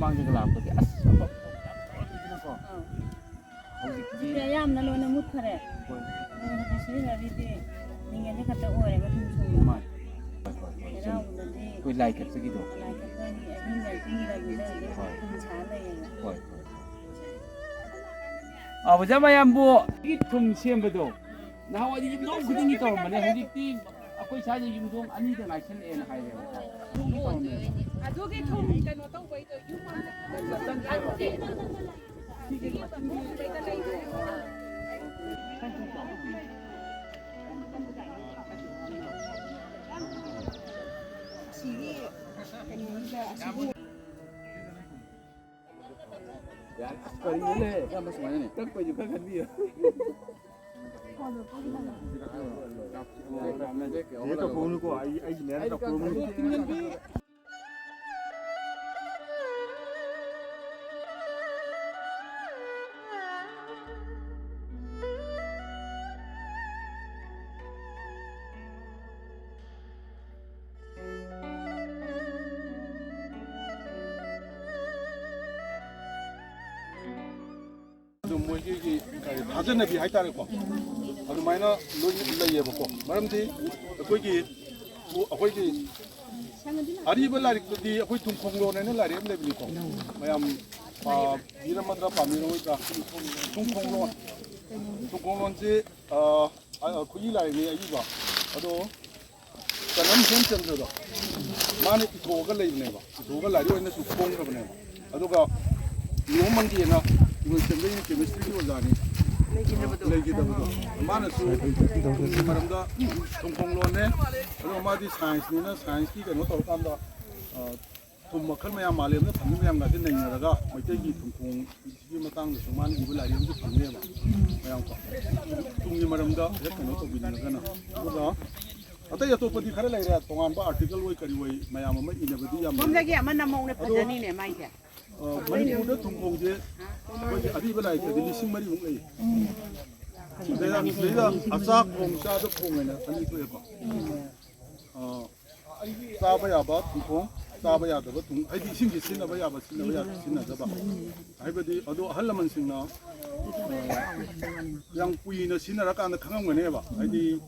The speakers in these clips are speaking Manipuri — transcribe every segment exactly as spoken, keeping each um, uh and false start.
ꯃꯃꯥꯡꯗꯒ ꯂꯥꯛꯄꯗꯤ ꯑꯁ, ꯑꯐꯕ ꯌꯥꯝ ꯇꯧꯔꯝꯃꯤꯗꯅꯀꯣ꯫ ꯑꯥ꯫ ꯍꯧꯖꯤꯛꯇꯤ ꯍꯧꯖꯤꯛꯇꯤ ꯑꯌꯥꯝꯕꯅ ꯂꯣꯏꯅ ꯃꯨꯠꯈꯔꯦ꯫ ꯍꯣꯏ꯫ ꯑꯗꯨꯅ ꯍꯧꯖꯤꯛ ꯁꯤꯖꯤꯟꯅꯔꯤꯗꯤ ꯃꯤꯡꯁꯦ ꯈꯛꯇ ꯑꯣꯏꯔꯦꯕ, ꯊꯨꯝ ꯁꯨꯡꯕ꯫ ꯃꯥꯅꯤ꯫ ꯍꯣꯏ, ꯍꯣꯏ, ꯍꯣꯏ, ꯆꯨꯝꯃꯤ꯫ ꯆꯩꯔꯥꯎꯕꯗꯗꯤ ꯑꯩꯈꯣꯏ ꯂꯥꯏ ꯀꯠꯄꯒꯤꯗꯣ꯫ ꯂꯥꯏ ꯀꯠꯄꯒꯤ ꯑꯍꯤꯡꯒ ꯇꯨꯝꯗꯕꯤꯗ ꯑꯗꯨꯝ ꯍꯣꯏ꯫ ꯊꯨꯝ ꯁꯥ ꯂꯩꯌꯦꯕ꯫ ꯍꯣꯏ, ꯍꯣꯏ꯫ ꯑꯥ, ꯑꯣꯖꯥ ꯃꯌꯥꯝꯕꯨ ꯊꯨꯝ ꯁꯦꯝꯕꯗꯣ ꯅꯍꯥꯟꯋꯥꯏꯗꯤ ꯌꯨꯝꯊꯣꯡ ꯈꯨꯗꯤꯡꯒꯤ ꯇꯧꯔꯝꯕꯅꯦ, ꯍꯧꯖꯤꯛꯇꯤ ꯑꯩꯈꯣꯏ ꯁ꯭ꯋꯥꯏꯗ ꯌꯨꯝꯊꯣꯡ ꯑꯅꯤꯗ ꯉꯥꯏꯁꯜꯂꯛꯑꯦꯅ ꯍꯥꯏꯔꯦꯕ꯫ ꯑꯗꯨꯒꯤ ꯇꯧꯔꯝꯃꯦꯕ꯫ ꯑꯗꯨꯒꯤ ꯊꯨꯝ ꯀꯩꯅꯣ ꯇꯧꯕꯩꯗꯣ ꯌꯨꯝ ꯑꯃꯗ ꯁꯤꯒꯤ ꯃꯇꯨꯡꯗ ꯂꯩꯕ꯫ ꯑꯁꯤꯒꯤ ꯀꯩꯅꯣꯁꯤꯗ ꯑꯁꯤꯒꯤ ꯌꯥꯔꯦ, ꯑꯁ, ꯀꯔꯤꯅꯣꯅꯦ? ꯏꯌꯥꯝꯕ ꯁꯨꯃꯥꯏꯅꯅꯦ꯫ ꯀꯛꯄꯩꯁꯨ ꯈꯔ ꯈꯟꯕꯤꯌꯨ꯫ ꯆꯦ ꯇꯧꯊꯣꯛꯎꯅꯨꯀꯣ, ꯑꯩ, ꯑꯩꯒꯤ ꯃꯌꯥꯝ ꯇꯧꯊꯣꯛꯎꯅꯨ꯫ ꯑꯗꯨ ꯃꯣꯏꯒꯤ ꯀꯔꯤ ꯊꯥꯖꯅꯕꯤ ꯍꯥꯏꯇꯥꯔꯦꯀꯣ, ꯑꯗꯨꯃꯥꯏꯅ ꯂꯣꯏ ꯂꯩꯌꯦꯕꯀꯣ꯫ ꯃꯔꯝꯗꯤ ꯑꯩꯈꯣꯏꯒꯤ, ꯑꯩꯈꯣꯏꯒꯤ ꯑꯔꯤꯕ ꯂꯥꯏꯔꯤꯛꯇꯗꯤ ꯑꯩꯈꯣꯏ ꯊꯨꯝꯈꯣꯡꯂꯣꯟ ꯍꯥꯏꯅ ꯂꯥꯏꯔꯤꯛ ꯑꯃ ꯂꯩꯕꯅꯤꯀꯣ, ꯃꯌꯥꯝ ꯄꯥꯕꯤꯔꯝꯃꯗ꯭ꯔꯥ ꯄꯥꯝꯕꯤꯔꯝꯃꯣꯏꯗ꯭ꯔꯥ? ꯊꯨꯝꯈꯣꯡꯂꯣꯟ, ꯊꯨꯝꯈꯣꯡꯂꯣꯟꯁꯤ, ꯑ, ꯑ, ꯈꯨꯠꯏ ꯂꯥꯏꯔꯤꯛꯅꯤ ꯑꯔꯤꯕ꯫ ꯑꯗꯣ ꯀꯅꯝ ꯍꯦꯝꯆꯟꯗ꯭ꯔꯗꯣ ꯃꯥꯅ ꯏꯊꯣꯛꯑꯒ ꯂꯩꯕꯅꯦꯕ, ꯏꯊꯣꯛꯑꯒ ꯂꯥꯏꯔꯤꯛ ꯑꯣꯏꯅꯁꯨ ꯐꯣꯡꯈ꯭ꯔꯕꯅꯦꯕ꯫ ꯑꯗꯨꯒ ꯅꯤꯌꯣꯝ ꯃꯪꯒꯦꯅ ꯏꯔꯣꯏꯁꯦꯝꯕꯒꯤ ꯀꯦꯃꯤꯁꯇ꯭ꯔꯤꯒꯤ ꯑꯣꯖꯥꯅꯤ, ꯂꯩꯈꯤꯗꯕꯗꯣ꯫ ꯃꯥꯅꯁꯨ ꯊꯨꯝꯒꯤ ꯃꯔꯝꯗ ꯊꯨꯝꯈꯣꯡꯂꯣꯟꯅꯦ, ꯑꯗꯨꯒ ꯃꯥꯗꯤ ꯁꯥꯏꯟꯁꯅꯤꯅ ꯁꯥꯏꯟꯁꯀꯤ ꯀꯩꯅꯣ ꯇꯧꯔꯀꯥꯟꯗ, ꯑ, ꯊꯨꯝ ꯃꯈꯜ ꯃꯌꯥꯝ ꯃꯥꯂꯦꯝꯗ ꯐꯪꯕ ꯃꯌꯥꯝꯒꯁꯦ ꯅꯩꯅꯔꯒ ꯃꯩꯇꯩꯒꯤ ꯊꯨꯝꯈꯣꯡ ꯁꯤꯒꯤ ꯃꯇꯥꯡꯗꯁꯨ ꯃꯥꯅ ꯏꯕ ꯂꯥꯏꯔꯤꯛ ꯑꯃꯁꯨ ꯐꯪꯅꯦꯕ ꯃꯌꯥꯝꯀꯣ꯫ ꯊꯨꯝꯒꯤ ꯃꯔꯝꯗ ꯍꯦꯛ ꯀꯩꯅꯣ ꯇꯧꯕꯤꯅꯤꯡꯉꯒꯅ꯫ ꯑꯗꯨꯒ ꯑꯇꯩ ꯑꯇꯣꯞꯄꯗꯤ ꯈꯔ ꯂꯩꯔꯦ, ꯇꯣꯉꯥꯟꯕ ꯑꯥꯔꯇꯤꯀꯜ ꯑꯣꯏ ꯀꯔꯤ ꯑꯣꯏ ꯃꯌꯥꯝ ꯑꯃ ꯏꯅꯕꯗꯤ ꯌꯥꯝ ꯂꯩꯔꯦ꯫ ꯁꯣꯝꯗꯒꯤ ꯑꯃ ꯅꯝꯍꯧꯅ ꯑꯗꯣ, ꯐꯖꯅꯤꯅꯦ ꯃꯥꯏꯁꯦ꯫ ꯑ, ꯃꯅꯤꯄꯨꯔꯗ ꯊꯨꯝꯈꯣꯡꯁꯦ ꯑꯩꯈꯣꯏꯒꯤ ꯑꯔꯤꯕ ꯂꯥꯏꯔꯤꯛꯇꯗꯤ ꯂꯤꯁꯤꯡ ꯃꯔꯤꯃꯨꯛ ꯂꯩ꯫ ꯑꯗꯩꯗ, ꯑꯗꯩꯗ ꯑꯆꯥ ꯈꯣꯡ, ꯆꯥꯗ ꯈꯣꯡ ꯍꯥꯏꯅ ꯑꯅꯤ ꯊꯣꯛꯑꯦꯀꯣ꯫ ꯑ, ꯆꯥꯕ ꯌꯥꯕ ꯊꯨꯝꯈꯣꯡ, ꯆꯥꯕ ꯌꯥꯗꯕ ꯊꯨꯝ, ꯍꯥꯏꯗꯤ ꯏꯁꯤꯡꯁꯤ ꯁꯤꯖꯤꯟꯅꯕ ꯌꯥꯕ, ꯁꯤꯖꯤꯟꯅꯕ ꯌꯥꯗꯕ ꯁꯤꯖꯤꯟꯅꯗꯕ, ꯍꯥꯏꯕꯗꯤ ꯑꯗꯣ ꯑꯍꯜ ꯂꯃꯟꯁꯤꯡꯅ, ꯑ, ꯌꯥꯝ ꯀꯨꯏꯅ ꯁꯤꯖꯤꯟꯅꯔꯀꯥꯟꯗ ꯈꯪꯉꯝꯒꯅꯦꯕ꯫ ꯍꯥꯏꯗꯤ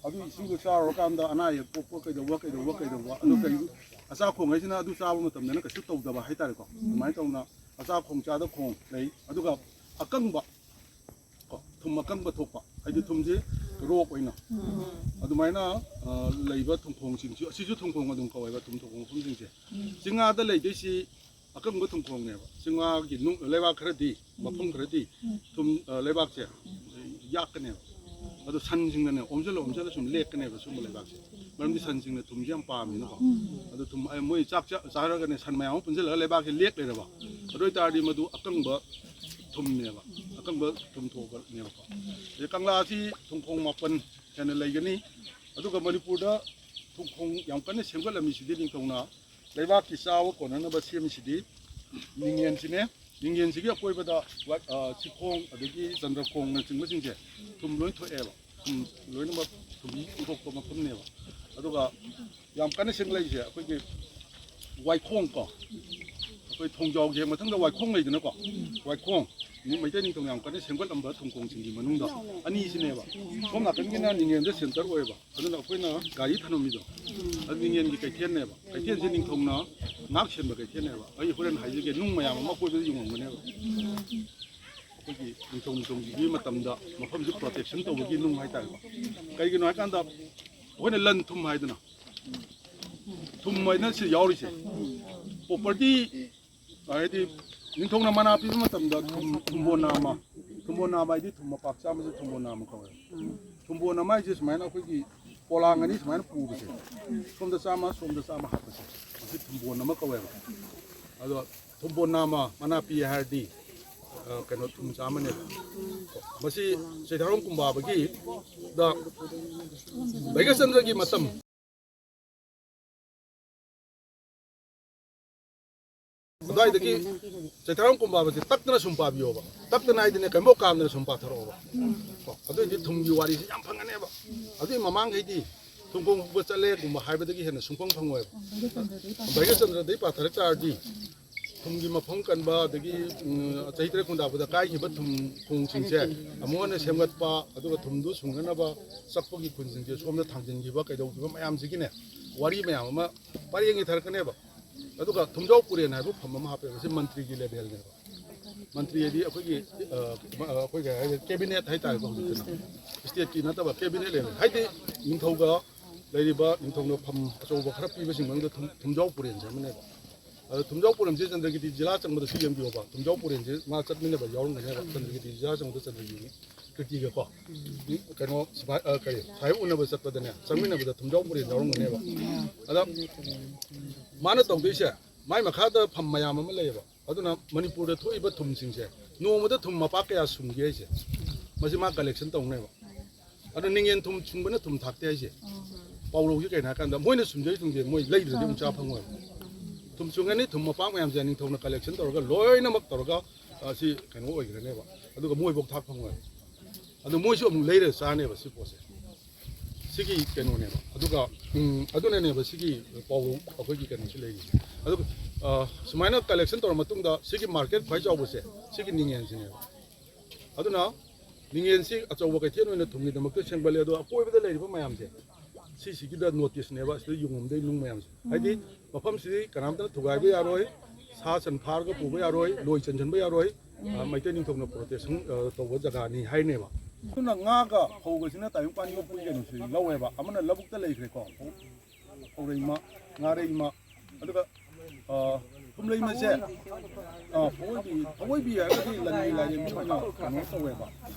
ꯑꯗꯨ ꯏꯁꯤꯡꯗꯣ ꯆꯥꯔꯨꯔꯀꯥꯟꯗ ꯑꯅꯥ ꯑꯌꯦꯛ ꯄꯣꯛꯄ, ꯀꯩꯗꯧꯕ, ꯀꯩꯗꯧꯕ, ꯀꯩꯗꯧꯕ, ꯑꯗꯨ ꯀꯩ, ꯑꯆꯥ ꯈꯣꯡ ꯍꯥꯏꯁꯤꯅ ꯑꯗꯨ ꯆꯥꯕ ꯃꯇꯝꯗꯅ ꯀꯩꯁꯨ ꯇꯧꯗꯕ ꯍꯥꯏꯇꯥꯔꯦꯀꯣ꯫ ꯑꯗꯨꯃꯥꯏꯅ ꯇꯧꯅ ꯑꯆꯥ ꯈꯣꯡ ꯆꯥꯗ ꯈꯣꯡ ꯂꯩ꯫ ꯑꯗꯨꯒ ꯑꯀꯪꯕ, ꯀꯣ, ꯊꯨꯝ ꯑꯀꯪꯕ ꯊꯣꯛꯄ, ꯍꯥꯏꯗꯤ ꯊꯨꯝꯁꯤ ꯔꯣꯛ ꯑꯣꯏꯅ ꯑꯗꯨꯃꯥꯏꯅ, ꯑ, ꯂꯩꯕ ꯊꯨꯝꯈꯣꯡꯁꯤꯡꯁꯤ, ꯑꯁꯤꯁꯨ ꯊꯨꯝꯈꯣꯡ ꯑꯗꯨꯝ ꯀꯧꯋꯦꯕ, ꯊꯨꯝ ꯊꯣꯛꯄ ꯃꯐꯝꯁꯤꯡꯁꯦ꯫ ꯆꯤꯡꯉꯥꯗ ꯂꯩꯗꯣꯏꯁꯤ ꯑꯀꯪꯕ ꯊꯨꯝꯈꯣꯡꯅꯦꯕ꯫ ꯆꯤꯡꯉꯥꯒꯤ ꯅꯨꯡ, ꯂꯩꯕꯥꯛ ꯈꯔꯗꯤ, ꯃꯐꯝ ꯈꯔꯗꯤ ꯊꯨꯝ, ꯑ, ꯂꯩꯕꯥꯛꯁꯦ ꯌꯥꯛꯀꯅꯦꯕ꯫ ꯑꯗꯣ ꯁꯟꯁꯤꯡꯅꯅꯦ ꯑꯣꯝꯁꯤꯜꯂ ꯑꯣꯝꯁꯤꯜꯂ ꯁꯨꯝ ꯂꯦꯛꯀꯅꯦꯕ ꯁꯨꯝꯕ ꯂꯩꯕꯥꯛꯁꯦ꯫ ꯃꯔꯝꯗꯤ ꯁꯟꯁꯤꯡꯅ ꯊꯨꯝꯁꯦ ꯌꯥꯝ ꯄꯥꯝꯃꯤꯅꯀꯣ꯫ ꯑꯗꯣ ꯊꯨꯝ, ꯑ, ꯃꯣꯏ ꯆꯥꯛ ꯆꯥ-, ꯆꯥꯔꯒꯅꯦ ꯁꯟ ꯃꯌꯥꯝ ꯑꯃ ꯄꯨꯟꯁꯤꯜꯂꯒ ꯂꯩꯕꯥꯛꯁꯦ ꯂꯦꯛ ꯂꯩꯔꯕ꯫ ꯑꯗꯨ ꯑꯣꯏꯇꯥꯔꯗꯤ ꯃꯗꯨ ꯑꯀꯪꯕ ꯊꯨꯝꯅꯦꯕ, ꯑꯀꯪꯕ ꯊꯨꯝ ꯊꯣꯛꯄꯅꯦꯕꯀꯣ꯫ ꯑꯗꯩ ꯀꯪꯂꯥꯁꯤ ꯊꯨꯝꯈꯣꯡ ꯃꯥꯄꯟ ꯍꯦꯟꯅ ꯂꯩꯒꯅꯤ꯫ ꯑꯗꯨꯒ ꯃꯅꯤꯄꯨꯔꯗ ꯊꯨꯝꯈꯣꯡ ꯌꯥꯝ ꯀꯟꯅ ꯁꯦꯝꯒꯠꯂꯝꯃꯤꯁꯤꯗꯤ ꯅꯤꯡꯊꯧꯅ ꯂꯩꯕꯥꯛꯀꯤ ꯆꯥꯕ ꯀꯣꯟꯅꯅꯕ ꯁꯦꯝꯃꯤꯁꯤꯗꯤ ꯅꯤꯡꯉꯦꯟꯁꯤꯅꯦ꯫ ꯅꯤꯡꯉꯦꯟꯁꯤꯒꯤ ꯑꯀꯣꯏꯕꯗ ꯋꯥ-, ꯑ, ꯆꯤꯈꯣꯡ ꯑꯗꯒꯤ ꯆꯟꯗ꯭ꯔꯈꯣꯡꯅꯆꯤꯡꯕꯁꯤꯡꯁꯦ ꯊꯨꯝ ꯂꯣꯏ ꯊꯣꯛꯑꯦꯕ꯫ ꯊꯨꯝ ꯂꯣꯏꯅꯃꯛ ꯊꯨꯝ ꯊꯣꯛꯄ ꯃꯐꯝꯅꯦꯕ꯫ ꯑꯗꯨꯒ ꯌꯥꯝ ꯀꯟꯅ ꯁꯦꯝꯒꯠꯂꯛꯏꯁꯦ ꯑꯩꯈꯣꯏꯒꯤ ꯋꯥꯏꯈꯣꯡ ꯀꯣ, ꯑꯩꯈꯣꯏ ꯊꯣꯡꯖꯥꯎꯒꯤ ꯍꯦꯛ ꯃꯊꯪꯗ ꯋꯥꯏꯈꯣꯡ ꯂꯩꯗꯅꯀꯣ, ꯋꯥꯏꯈꯣꯡ, ꯃꯩꯇꯩ ꯅꯤꯡꯊꯧꯅ ꯌꯥꯝ ꯀꯟꯅ ꯁꯦꯝꯒꯠꯂꯝꯕ ꯊꯨꯝꯈꯣꯡꯁꯤꯡꯒꯤ ꯃꯅꯨꯡꯗ ꯑꯅꯤꯁꯤꯅꯦꯕ꯫ ꯁꯣꯝ ꯅꯥꯀꯟꯒꯤꯅ ꯅꯤꯡꯉꯦꯟꯗ ꯁꯦꯟꯇꯔ ꯑꯣꯏꯌꯦꯕ, ꯑꯗꯨꯅ ꯑꯩꯈꯣꯏꯅ ꯒꯥꯔꯤ ꯊꯝꯃꯝꯃꯤꯗꯣ ꯑꯗꯨ ꯅꯤꯡꯉꯦꯟꯒꯤ ꯀꯩꯊꯦꯜꯅꯦꯕ꯫ ꯀꯩꯊꯦꯜꯁꯦ ꯅꯤꯡꯊꯧꯅ ꯉꯥꯛ ꯁꯦꯟꯕ ꯀꯩꯊꯦꯜꯅꯦꯕ꯫ ꯑꯩ ꯍꯣꯔꯦꯟ ꯍꯥꯏꯖꯒꯦ, ꯅꯨꯡ ꯃꯌꯥꯝ ꯑꯃ ꯑꯀꯣꯏꯕꯗ ꯌꯨꯡꯉꯝꯒꯅꯦꯕ꯫ ꯑꯩꯈꯣꯏꯒꯤ ꯅꯤꯡꯊꯧ ꯅꯤꯡꯊꯧꯒꯤꯒꯤ ꯃꯇꯝꯗ ꯃꯐꯝꯁꯤ ꯄ꯭ꯔꯣꯇꯦꯛꯁꯟ ꯇꯧꯕꯒꯤ ꯅꯨꯡ ꯍꯥꯏꯇꯥꯔꯦꯀꯣ꯫ ꯀꯩꯒꯤꯅꯣ ꯍꯥꯏꯀꯥꯟꯗ ꯑꯩꯈꯣꯏꯅ ꯂꯟ ꯊꯨꯝ ꯍꯥꯏꯗꯅ, ꯊꯨꯝ ꯍꯥꯏꯅ ꯁꯤ ꯌꯥꯎꯔꯤꯁꯦ, ꯄ꯭ꯔꯣꯄꯔꯇꯤ, ꯍꯥꯏꯗꯤ ꯅꯤꯡꯊꯧꯅ ꯃꯅꯥ ꯄꯤꯕ ꯃꯇꯝꯗ ꯊꯨꯝ, ꯊꯨꯝꯕꯣꯟ ꯅꯥꯃ, ꯊꯨꯝꯕꯣꯟ ꯅꯥꯃ ꯍꯥꯏꯗꯤ ꯊꯨꯝ ꯃꯄꯥꯛ ꯆꯥꯝꯕꯁꯦ ꯊꯨꯝꯕꯣꯟ ꯅꯥꯃ ꯀꯧꯋꯦ꯫ ꯊꯨꯝꯕꯣꯟ ꯅꯥꯃ ꯍꯥꯏꯁꯦ ꯁꯨꯃꯥꯏꯅ ꯑꯩꯈꯣꯏꯒꯤ ꯄꯣꯂꯥꯡ ꯑꯅꯤ ꯁꯨꯃꯥꯏꯅ ꯄꯨꯕꯁꯦ, ꯁꯣꯝꯗ ꯆꯥꯝꯃ, ꯁꯣꯝꯗ ꯆꯥꯝꯃ ꯍꯥꯞꯄꯁꯦ, ꯃꯁꯤ ꯊꯨꯝꯕꯣꯟ ꯑꯃ ꯀꯧꯋꯦꯕ꯫ ꯑꯗꯣ ꯊꯨꯝꯕꯣꯟ ꯅꯥꯃ ꯃꯅꯥ ꯄꯤ ꯍꯥꯏꯔꯗꯤ, ꯑ, ꯀꯩꯅꯣ, ꯊꯨꯝ ꯆꯥꯝꯃꯅꯦꯕ꯫ ꯃꯁꯤ ꯆꯩꯊꯥꯔꯣꯡ ꯀꯨꯝꯕꯥꯕꯒꯤ ꯗ ꯚꯩꯒ꯭ꯌꯆꯟꯗ꯭ꯔꯒꯤ ꯃꯇꯝ ꯑꯗꯨꯋꯥꯏꯗꯒꯤ ꯆꯩꯊꯥꯔꯣꯡ ꯀꯨꯝꯕꯥꯕꯁꯦ ꯇꯛꯇꯅ ꯁꯨꯝ ꯄꯥꯕꯤꯌꯣꯕ, ꯇꯛꯇꯅ ꯍꯥꯏꯗꯤꯅꯦ, ꯀꯩꯝꯕꯧ ꯀꯥꯝꯗꯅ ꯁꯨꯝ ꯄꯥꯊꯔꯛꯑꯣꯕ꯫ ꯀꯣ, ꯑꯗꯨꯑꯣꯏꯗꯤ ꯊꯨꯝꯒꯤ ꯋꯥꯔꯤꯁꯦ ꯌꯥꯝ ꯐꯪꯒꯅꯦꯕ꯫ ꯑꯗꯨꯏ ꯃꯃꯥꯡꯈꯩꯗꯤ ꯊꯨꯝꯈꯣꯡ ꯍꯨꯕ ꯆꯠꯂꯦꯒꯨꯝꯕ ꯍꯥꯏꯕꯗꯒꯤ ꯍꯦꯟꯅ ꯁꯨꯡꯐꯪ ꯐꯪꯉꯣꯏꯕ꯫ ꯚꯩꯔꯆꯟꯗ꯭ꯔꯗꯒꯤ ꯄꯥꯊꯔꯛ ꯇꯥꯔꯗꯤ ꯊꯨꯝꯒꯤ ꯃꯐꯝ ꯀꯟꯕ, ꯑꯗꯒꯤ ꯎꯝ, ꯆꯍꯤ ꯇꯔꯦꯠ ꯈꯨꯟꯗꯥꯕꯗ ꯀꯥꯏꯈꯤꯕ ꯊꯨꯝ ꯈꯣꯡꯁꯤꯡꯁꯦ ꯑꯃꯨꯛ ꯍꯟꯅ ꯁꯦꯝꯒꯠꯄ, ꯑꯗꯨꯒ ꯊꯨꯝꯗꯨ ꯁꯨꯡꯅꯅꯕ ꯆꯠꯄꯒꯤ ꯈꯨꯟꯁꯤꯡꯁꯦ ꯁꯣꯝꯗ ꯊꯥꯡꯖꯤꯟꯈꯤꯕ ꯀꯩꯗꯧꯈꯤꯕ ꯃꯌꯥꯝꯁꯤꯒꯤꯅꯦ, ꯋꯥꯔꯤ ꯃꯌꯥꯝ ꯑꯃ ꯄꯔꯦꯡ ꯏꯊꯔꯛꯀꯅꯦꯕ꯫ ꯑꯗꯨꯒ ꯊꯨꯝꯖꯥꯎ ꯄꯨꯔꯦꯟ ꯍꯥꯏꯕ ꯐꯝ ꯑꯃ ꯍꯥꯞꯄꯦꯕ꯫ ꯁꯤ ꯃꯟꯇ꯭ꯔꯤꯒꯤ ꯂꯦꯚꯦꯜꯅꯦꯕ꯫ ꯃꯟꯇ꯭ꯔꯤ ꯍꯥꯏꯗꯤ ꯑꯩꯈꯣꯏꯒꯤ, ꯑ, ꯑꯩꯈꯣꯏꯒꯤ ꯍꯥꯏꯔꯒ ꯀꯦꯕꯤꯅꯦꯠ ꯍꯥꯏꯇꯥꯔꯦꯀꯣ, ꯍꯧꯖꯤꯛꯇꯤ ꯁ꯭ꯇꯦꯠꯀꯤ ꯅꯠꯇꯕ ꯀꯦꯕꯤꯅꯦꯠ ꯂꯦꯚꯦꯜ ꯍꯥꯏꯗꯤ ꯅꯤꯡꯊꯧꯒ ꯂꯩꯔꯤꯕ ꯅꯤꯡꯊꯧꯅ ꯐꯝ ꯑꯆꯧꯕ ꯈꯔ ꯄꯤꯕꯁꯤꯡ ꯃꯅꯨꯡꯗ ꯊꯨꯝ-, ꯊꯨꯝꯖꯥꯎ ꯄꯨꯔꯦꯟꯁꯦ ꯑꯃꯅꯦꯕ꯫ ꯑꯗꯣ ꯊꯨꯝꯖꯥꯎ ꯄꯨꯔꯦꯟꯁꯦ ꯆꯟꯗ꯭ꯔꯒꯤꯇꯤ ꯖꯤꯂꯥ ꯆꯪꯕꯗꯁꯨ ꯌꯦꯡꯕꯤꯌꯣꯕ, ꯊꯨꯝꯖꯥꯎ ꯄꯨꯔꯦꯟꯁꯦ ꯃꯥ ꯆꯠꯃꯤꯟꯅꯕ ꯌꯥꯎꯔꯝꯒꯅꯦꯕ, ꯆꯟꯗ꯭ꯔꯒꯤꯇꯤ ꯖꯤꯂꯥ ꯆꯪꯕꯗ ꯆꯟꯗ꯭ꯔꯒꯤ ꯀꯤꯔꯇꯤꯒꯀꯣ꯫ ꯀꯩꯅꯣ ꯁꯤꯐꯥꯏ, ꯑ, ꯀꯔꯤ, ꯁꯥꯍꯦꯕ ꯎꯅꯕ ꯆꯠꯄꯗꯅꯦ, ꯆꯪꯃꯤꯟꯅꯕꯗ ꯊꯨꯝꯖꯥꯎ ꯄꯨꯔꯦꯟ ꯌꯥꯎꯔꯝꯒꯅꯦꯕ꯫ ꯑꯗ ꯃꯥꯅ ꯇꯧꯗꯣꯏꯁꯦ, ꯃꯥꯏ ꯃꯈꯥꯗ ꯐꯝ ꯃꯌꯥꯝ ꯑꯃ ꯂꯩꯌꯦꯕ꯫ ꯑꯗꯨꯅ ꯃꯅꯤꯄꯨꯔꯗ ꯊꯣꯛꯏꯕ ꯊꯨꯝꯁꯤꯡꯁꯦ ꯅꯣꯡꯃꯗ ꯊꯨꯝ ꯃꯄꯥꯛ ꯀꯌꯥ ꯁꯨꯡꯒꯦ ꯍꯥꯏꯁꯦ, ꯃꯁꯤ ꯃꯥ ꯀꯂꯦꯛꯁꯟ ꯇꯧꯅꯦꯕ꯫ ꯑꯗꯣ ꯅꯤꯡꯉꯦꯟ ꯊꯨꯝ ꯁꯨꯡꯕꯅ ꯊꯨꯝ ꯊꯥꯛꯇꯦ ꯍꯥꯏꯁꯦ, ꯄꯥꯎꯔꯧꯁꯦ ꯀꯩꯅꯣ ꯍꯥꯏꯀꯥꯟꯗ ꯃꯣꯏꯅ ꯁꯨꯡꯖꯩ ꯊꯨꯝꯁꯦ ꯃꯣꯏ ꯂꯩꯗ꯭ꯔꯗꯤ ꯑꯃꯨꯛ ꯆꯥ ꯐꯪꯉꯣꯏꯕ꯫ ꯊꯨꯝ ꯁꯨꯡꯒꯅꯤ, ꯊꯨꯝ ꯃꯄꯥꯛ ꯃꯌꯥꯝꯁꯦ ꯅꯤꯡꯊꯧꯅ ꯀꯂꯦꯛꯁꯟ ꯇꯧꯔꯒ ꯂꯣꯏꯅꯃꯛ ꯇꯧꯔꯒ, ꯑ, ꯁꯤ ꯀꯩꯅꯣ ꯑꯣꯏꯈ꯭ꯔꯅꯦꯕ꯫ ꯑꯗꯨꯒ ꯃꯣꯏꯐꯧ ꯊꯥꯛ ꯐꯪꯉꯣꯏꯕ꯫ ꯑꯗꯣ ꯃꯣꯏꯁꯨ ꯑꯃꯨꯛ ꯂꯩꯔ ꯆꯥꯅꯦꯕ ꯁꯤ ꯄꯣꯠꯁꯦ꯫ ꯁꯤꯒꯤ ꯀꯩꯅꯣꯅꯦꯕ꯫ ꯑꯗꯨꯒ, ꯎꯝ, ꯑꯗꯨꯅꯅꯦꯕ ꯁꯤꯒꯤ ꯄꯥꯎ ꯑꯩꯈꯣꯏꯒꯤ ꯀꯩꯅꯣꯁꯤ ꯂꯩꯔꯤꯁꯦ꯫ ꯑꯗꯨꯒ, ꯑ, ꯁꯨꯃꯥꯏꯅ ꯀꯂꯦꯛꯁꯟ ꯇꯧꯔ ꯃꯇꯨꯡꯗ ꯁꯤꯒꯤ ꯃꯥꯔꯀꯦꯠ ꯈ꯭ꯋꯥꯏ ꯆꯥꯎꯕꯁꯦ ꯁꯤꯒꯤ ꯅꯤꯡꯉꯦꯟꯁꯤꯅꯦꯕ꯫ ꯑꯗꯨꯅ ꯅꯤꯡꯉꯦꯟꯁꯤ ꯑꯆꯧꯕ ꯀꯩꯊꯦꯜ ꯑꯣꯏꯅ ꯊꯨꯝꯒꯤꯗꯃꯛꯇ ꯁꯦꯝꯒꯠꯂꯦ꯫ ꯑꯗꯣ ꯑꯀꯣꯏꯕꯗ ꯂꯩꯔꯤꯕ ꯃꯌꯥꯝꯁꯦ ꯁꯤꯁꯤꯒꯤꯗ ꯅꯣꯇꯤꯁꯅꯦꯕ, ꯁꯤꯗ ꯌꯨꯡꯉꯝꯗꯣꯏ ꯅꯨꯡ ꯃꯌꯥꯝꯁꯦ꯫ ꯍꯥꯏꯗꯤ ꯃꯐꯝꯁꯤꯗꯤ ꯀꯅꯥꯝꯇꯅ ꯊꯨꯒꯥꯏꯕ ꯌꯥꯔꯣꯏ, ꯁꯥ ꯁꯟ ꯐꯥꯔꯒ ꯄꯨꯕ ꯌꯥꯔꯣꯏ, ꯂꯣꯏ ꯆꯟꯁꯤꯟꯕ ꯌꯥꯔꯣꯏ꯫ ꯑ, ꯃꯩꯇꯩ ꯅꯤꯡꯊꯧꯅ ꯄ꯭ꯔꯣꯇꯦꯛꯁꯟ, ꯑ, ꯇꯧꯕ ꯖꯒꯥꯅꯤ ꯍꯥꯏꯅꯦꯕ꯫ ꯑꯗꯨꯅ ꯉꯥꯒ ꯐꯧꯒꯁꯤꯅ ꯇꯥꯏꯕꯪ ꯄꯥꯟ ꯌꯣꯛꯄꯒꯤ ꯀꯩꯅꯣꯁꯤ ꯂꯧꯋꯦꯕ꯫ ꯑꯃꯅ ꯂꯧꯕꯨꯛꯇ ꯂꯩꯈ꯭ꯔꯦꯀꯣ, ꯐꯧ-, ꯐꯧꯔꯩꯃ, ꯉꯥꯔꯩꯃ, ꯑꯗꯨꯒ, ꯑ, ꯊꯨꯝꯂꯩꯃꯁꯦ, ꯑ, ꯐꯧꯑꯣꯏꯕꯤ, ꯐꯧꯑꯣꯏꯕꯤ ꯍꯥꯏꯔꯒꯗꯤ ꯂꯟꯒꯤ ꯂꯥꯏꯔꯦꯝꯕꯤ ꯑꯣꯏꯅ ꯀꯩꯅꯣ ꯇꯧꯋꯦꯕ꯫